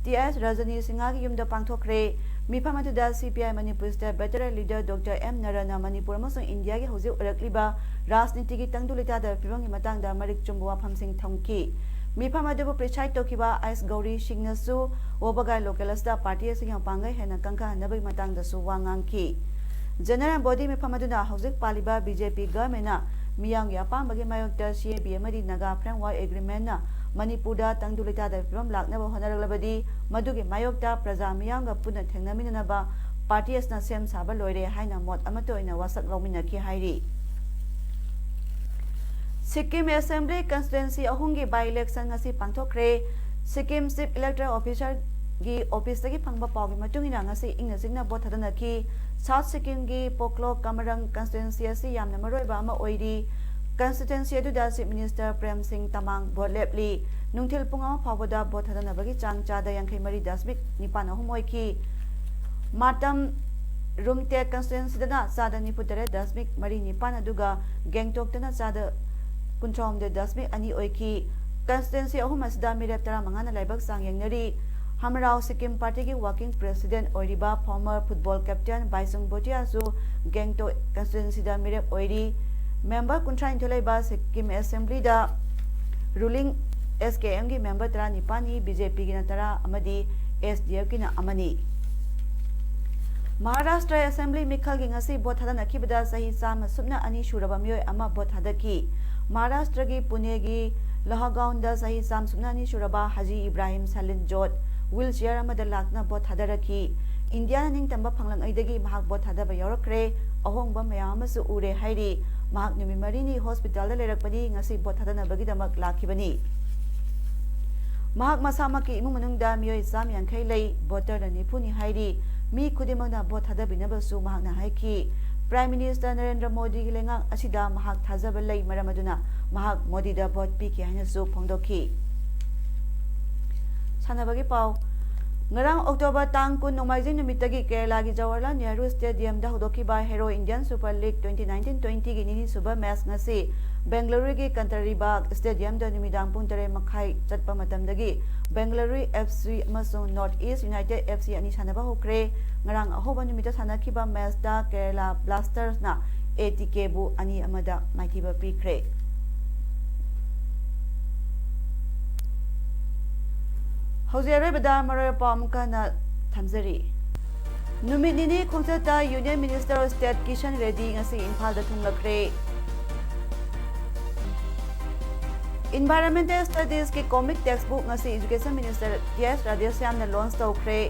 ꯇꯤ ꯑꯦꯁ ꯔꯖꯅꯤ ꯁꯤꯡꯍꯒꯤ ꯌꯨꯝꯗ ꯄꯥꯡꯊꯣꯛꯈ꯭ꯔꯦ꯫ ꯃꯤꯐꯝ ꯑꯗꯨꯗ C P I Manipur State Veteran Leader Doctor M ꯅꯔꯥꯅ Manipur ꯑꯃꯁꯨꯡ ꯏꯟꯗꯤꯌꯥꯒꯤ ꯍꯧꯖꯤꯛ ꯑꯣꯏꯔꯛꯂꯤꯕ ꯔꯥꯖꯅꯤꯇꯤꯒꯤ ꯇꯪꯗꯨ ꯂꯩꯇꯥꯗꯕ ꯐꯤꯕꯝꯒꯤ ꯃꯇꯥꯡꯗ ꯃꯔꯤꯛ ꯆꯨꯝꯕ ꯋꯥꯐꯝꯁꯤꯡ ꯊꯝꯈꯤ꯫ ꯃꯤꯐꯝ ꯑꯗꯨꯕꯨ preside ꯇꯧꯈꯤꯕ ꯑꯦꯁ ꯒꯧꯔꯤ ꯁꯤꯡꯅꯁꯨ ꯋꯥꯕꯒꯥꯏ local ꯑꯁꯤꯗ party ꯑꯁꯤꯒꯤ ꯃꯄꯥꯡꯒꯜ ꯍꯦꯟꯅ ꯀꯟꯈꯠꯍꯟꯅꯕꯒꯤ ꯃꯇꯥꯡꯗꯁꯨ ꯋꯥ ꯉꯥꯡꯈꯤ꯫ General body ꯃꯤꯐꯝ ꯑꯗꯨꯅ ꯍꯧꯖꯤꯛ ꯄꯥꯜꯂꯤꯕ B J P governmentꯅ ꯃꯤꯌꯥꯝꯒꯤ ꯑꯄꯥꯝꯕꯒꯤ ꯃꯥꯌꯣꯛꯇ C A B ꯑꯃꯗꯤ Naga Framework Agreementꯅ ꯃꯅꯤꯄꯨꯔꯗ ꯇꯪꯗꯨ ꯂꯩꯇꯥꯗꯕ ꯐꯤꯕꯝ ꯂꯥꯛꯅꯕ ꯍꯣꯠꯅꯔꯛꯂꯕꯗꯤ ꯃꯗꯨꯒꯤ ꯃꯥꯌꯣꯛꯇ ꯄ꯭ꯔꯖꯥ ꯃꯤꯌꯥꯝꯒ ꯄꯨꯟꯅ ꯊꯦꯡꯅꯃꯤꯟꯅꯅꯕ party ꯑꯁꯤꯅ ꯁꯦꯝ ꯁꯥꯕ ꯂꯣꯏꯔꯦ ꯍꯥꯏꯅ ꯃꯣꯠ ꯑꯃꯠꯇ ꯑꯣꯏꯅ ꯋꯥꯁꯛ ꯂꯧꯃꯤꯟꯅꯈꯤ ꯍꯥꯏꯔꯤ꯫ ꯁꯤꯛꯀꯤꯝ Assembly constituency ꯑꯍꯨꯝꯒꯤ by election ꯉꯁꯤ ꯄꯥꯡꯊꯣꯛꯈ꯭ꯔꯦ꯫ ꯁꯤꯛꯀꯤꯝ Chief Electoral Officerꯒꯤ officeꯇꯒꯤ ꯐꯪꯕ ꯄꯥꯎꯒꯤ ꯃꯇꯨꯡ ꯏꯟꯅ ꯉꯁꯤ ꯏꯪꯅ ꯆꯤꯛꯅ ꯚꯣꯠ ꯊꯥꯗꯅꯈꯤ꯫ South ꯁꯤꯛꯀꯤꯝꯒꯤ ꯄꯣꯀ꯭ꯂꯣ ꯀꯃꯔꯪ constituency ꯑꯁꯤ ꯌꯥꯝꯅ ꯃꯔꯨꯑꯣꯏꯕ ꯑꯃ ꯑꯣꯏꯔꯤ꯫ Constituency ꯑꯗꯨꯗ Chief Minister ꯄ꯭ꯔꯦꯝ ꯁꯤꯡ ꯇꯃꯥꯡ ꯚꯣꯠ ꯂꯦꯞꯂꯤ꯫ ꯅꯨꯡꯊꯤꯜ ꯄꯨꯡ ꯑꯃ ꯐꯥꯎꯕꯗ ꯚꯣꯠ ꯊꯥꯗꯅꯕꯒꯤ ꯆꯥꯡ ꯆꯥꯗ ꯌꯥꯡꯈꯩ ꯃꯔꯤ ꯗꯁꯃꯤꯛ ꯅꯤꯄꯥꯟ ꯑꯍꯨꯝ ꯑꯣꯏꯈꯤ꯫ ꯃꯥꯇꯝ ꯔꯨꯝꯇꯦꯛ constituencyꯗꯅ ꯆꯥꯗ ꯅꯤꯐꯨ ꯇꯔꯦꯠ ꯗꯁꯃꯤꯛ ꯃꯔꯤ ꯅꯤꯄꯥꯟ ꯑꯗꯨꯒ ꯒꯦꯡꯇꯣꯛꯇꯅ ꯆꯥꯗ ꯀꯨꯟꯊ꯭ꯔꯥ ꯍꯨꯝꯗꯣꯏ ꯗꯁꯃꯤꯛ ꯑꯅꯤ ꯑꯣꯏꯈꯤ꯫ Constituency ꯑꯍꯨꯝ ꯑꯁꯤꯗ ꯃꯤꯔꯦꯞ ꯇꯔꯥꯃꯉꯥꯅ ꯂꯥꯏꯕꯛ ꯆꯥꯡ ꯌꯦꯡꯅꯔꯤ꯫ ꯍꯃꯔꯥꯎ ꯁꯤꯛꯀꯤꯝ partyꯒꯤ working president ꯑꯣꯏꯔꯤꯕ former football captain ꯕꯥꯏꯆꯨꯡ ꯚꯨꯇꯤꯌꯥꯁꯨ ꯒꯦꯡꯇꯣꯛ constituencyꯗ ꯃꯤꯔꯦꯞ ꯑꯣꯏꯔꯤ꯫ Member ꯀꯨꯟꯊ꯭ꯔꯥꯅꯤꯊꯣꯏ ꯂꯩꯕ ꯁꯤꯛꯀꯤꯝ Assemblyꯗ ruling S K Mꯒꯤ member ꯇꯔꯥꯅꯤꯄꯥꯟꯅꯤ, B ꯖꯦ ꯄꯤꯒꯤꯅ ꯇꯔꯥ ꯑꯃꯗꯤ S D Fꯀꯤꯅ ꯑꯃꯅꯤ꯫ ꯃꯍꯥꯔꯥꯁꯇ꯭ꯔ Assembly ꯃꯤꯈꯜꯒꯤ ꯉꯁꯤ ꯚꯣꯠ ꯊꯥꯗꯅꯈꯤꯕꯗ ꯆꯍꯤ ꯆꯥꯝꯃ ꯁꯨꯞꯅ ꯑꯅꯤ ꯁꯨꯔꯕ ꯃꯤꯑꯣꯏ ꯑꯃ ꯚꯣꯠ ꯊꯥꯗꯈꯤ꯫ ꯃꯍꯥꯔꯥꯁꯇ꯭ꯔꯒꯤ ꯄꯨꯅꯦꯒꯤ ꯂꯍꯒꯥꯎꯟꯗ ꯆꯍꯤ ꯆꯥꯝꯃ ꯁꯨꯞꯅ ꯑꯅꯤ ꯁꯨꯔꯕ ꯍꯥꯖꯤ ꯏꯕ꯭ꯔꯥꯍꯤꯝ ꯁꯂꯤꯟ ꯖꯣꯠ wheelchair ꯑꯃꯗ ꯂꯥꯛꯇꯨꯅ ꯚꯣꯠ ꯊꯥꯗꯔꯛꯈꯤ꯫ ꯏꯟꯗꯤꯌꯥꯅ ꯅꯤꯡꯇꯝꯕ ꯐꯪꯂꯛꯉꯩꯗꯒꯤ ꯃꯍꯥꯛ ꯚꯣꯠ ꯊꯥꯗꯕ ꯌꯥꯎꯔꯛꯈ꯭ꯔꯦ꯫ ꯑꯍꯣꯡꯕ ꯃꯌꯥꯝ ꯑꯃꯁꯨ ꯎꯔꯦ ꯍꯥꯏꯔꯤ꯫ ꯃꯍꯥꯛ ꯅꯨꯃꯤꯠ ꯃꯔꯤꯅꯤ ꯍꯣꯁꯄꯤꯇꯥꯜꯗ ꯂꯩꯔꯛꯄꯅꯤ, ꯉꯁꯤ ꯚꯣꯠ ꯊꯥꯗꯅꯕꯒꯤꯗꯃꯛ ꯂꯥꯛꯈꯤꯕꯅꯤ꯫ ꯃꯍꯥꯛ ꯃꯁꯥꯃꯛꯀꯤ ꯏꯃꯨꯡ ꯃꯅꯨꯡꯗ ꯃꯤꯑꯣꯏ ꯆꯥꯝ ꯌꯥꯡꯈꯩ ꯂꯩ, ꯚꯣꯇꯔꯅ ꯅꯤꯐꯨꯅꯤ ꯍꯥꯏꯔꯤ꯫ ꯃꯤ ꯈꯨꯗꯤꯡꯃꯛꯅ ꯚꯣꯠ ꯊꯥꯗꯕꯤꯅꯕꯁꯨ ꯃꯍꯥꯛꯅ ꯍꯥꯏꯈꯤ꯫ ꯄ꯭ꯔꯥꯏꯝ ꯃꯤꯅꯤꯁꯇꯔ ꯅꯔꯦꯟꯗ꯭ꯔ ꯃꯣꯗꯤꯒꯤ ꯂꯩꯉꯥꯛ ꯑꯁꯤꯗ ꯃꯍꯥꯛ ꯊꯥꯖꯕ ꯂꯩ, ꯃꯔꯝ ꯑꯗꯨꯅ ꯃꯍꯥꯛ ꯃꯣꯗꯤꯗ ꯚꯣꯠ ꯄꯤꯈꯤ ꯍꯥꯏꯅꯁꯨ ꯐꯣꯡꯗꯣꯛꯈꯤ꯫ ꯁꯥꯟꯅꯕꯒꯤ ꯄꯥꯎ꯫ ꯉꯔꯥꯡ ꯑꯣꯛꯇꯣꯕꯔ ꯇꯥꯡ ꯀꯨꯟ ꯅꯣꯡꯃꯥꯏꯖꯤꯡ ꯅꯨꯃꯤꯠꯇꯒꯤ ꯀꯦꯔꯂꯥꯒꯤ ꯖꯋꯥꯍꯔꯂꯥꯜ ꯅꯦꯍꯔꯨ ꯁ꯭ꯇꯦꯗꯤꯌꯝꯗ ꯍꯧꯗꯣꯛꯈꯤꯕ Hero Indian super league twenty nineteen ꯇ꯭ꯋꯦꯟꯇꯤꯒꯤ ꯅꯤꯅꯤꯁꯨꯕ ꯃꯦꯆ ꯉꯁꯤ ꯕꯦꯡꯒꯂꯨꯔꯨꯒꯤ ꯀꯟꯇꯔꯤꯕꯥꯒ ꯁ꯭ꯇꯦꯗꯤꯌꯝꯗ ꯅꯨꯃꯤꯗꯥꯡ ꯄꯨꯡ ꯇꯔꯦꯠ ꯃꯈꯥꯏ ꯆꯠꯄ ꯃꯇꯝꯗꯒꯤ ꯕꯦꯡꯒꯂꯨꯔꯨ ꯑꯦꯐ ꯁꯤ ꯑꯃꯁꯨꯡ north east United F C ꯑꯅꯤ ꯁꯥꯟꯅꯕ ꯍꯧꯈ꯭ꯔꯦ꯫ ꯉꯔꯥꯡ ꯑꯍꯧꯕ ꯅꯨꯃꯤꯠꯇ ꯁꯥꯟꯅꯈꯤꯕ ꯃꯦꯆꯇ ꯀꯦꯔꯂꯥ ꯕ꯭ꯂꯥꯁꯇꯔꯁꯅ ꯑꯦ ꯇꯤ ꯀꯦꯕꯨ ꯑꯅꯤ ꯑꯃꯗ ꯃꯥꯏꯊꯤꯕ ꯄꯤꯈ꯭ꯔꯦ꯫ ꯍꯧꯖꯤꯛ ꯑꯔꯣꯏꯕꯗ ꯃꯔꯨꯑꯣꯏꯕ ꯄꯥꯎ ꯑꯃꯨꯛꯀ ꯍꯟꯅ ꯊꯝꯖꯔꯤ꯫ ꯅꯨꯃꯤꯠ ꯅꯤꯅꯤ ꯈꯣꯡꯆꯠꯇ union minister of state Kishan Reddy ꯉꯁꯤ ꯏꯝꯐꯥꯜꯗ ꯊꯨꯡꯂꯈ꯭ꯔꯦ꯫ ꯏꯟꯚꯥꯏꯔꯣꯟꯃꯦꯟꯇꯦꯜ ꯁ꯭ꯇꯗꯤꯁꯀꯤ ꯀꯣꯃꯤꯛ ꯇꯦꯛꯁꯕꯨꯛ ꯉꯁꯤ ꯏꯖꯨꯀꯦꯁꯟ ꯃꯤꯅꯤꯁꯇꯔ ꯇꯤ ꯑꯦꯁ ꯔꯥꯙꯦꯁ꯭ꯌꯥꯝꯅ ꯂꯣꯟꯆ ꯇꯧꯈ꯭ꯔꯦ꯫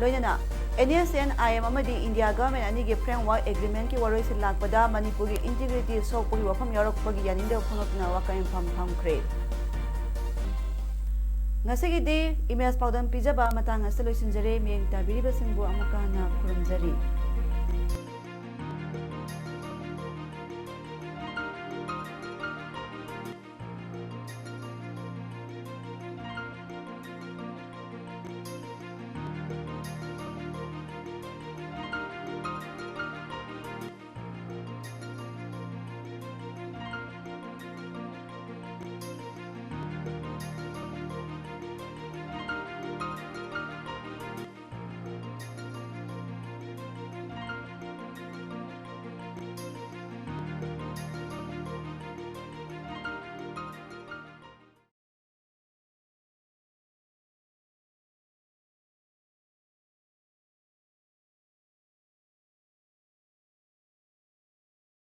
ꯂꯣꯏꯅꯅ N S N I M ꯑꯃꯗꯤ ꯏꯟꯗꯤꯌꯥ ꯒꯚꯔꯟꯃꯦꯟꯠ ꯑꯅꯤꯒꯤ ꯐ꯭ꯔꯦꯝꯋꯥꯔꯛ ꯑꯦꯒ꯭ꯔꯤꯃꯦꯟꯠꯀꯤ ꯋꯥꯔꯣꯏꯁꯤꯟ ꯂꯥꯛꯄꯗ ꯃꯅꯤꯄꯨꯔꯒꯤ ꯏꯟꯇꯤꯒ꯭ꯔꯤꯇꯤ ꯁꯣꯛꯄꯒꯤ ꯋꯥꯐꯝ ꯌꯥꯎꯔꯛꯄꯒꯤ ꯌꯥꯅꯤꯡꯗꯕ ꯐꯣꯡꯗꯣꯛꯇꯨꯅ ꯋꯥꯀꯠ ꯌꯨꯝꯐꯝ ꯐꯝꯈ꯭ꯔꯦ꯫ ꯉꯁꯤꯒꯤꯗꯤ ꯏꯃꯦꯖ ꯄꯥꯎꯗꯝ ꯄꯤꯖꯕ ꯃꯇꯥꯡ ꯑꯁꯤꯗ ꯂꯣꯏꯁꯤꯟꯖꯔꯦ꯫ ꯃꯤꯠꯌꯦꯡ ꯇꯥꯕꯤꯔꯤꯕꯁꯤꯡꯕꯨ ꯑꯃꯨꯛꯀ ꯍꯟꯅ ꯈꯨꯔꯨꯝꯖꯔꯤ꯫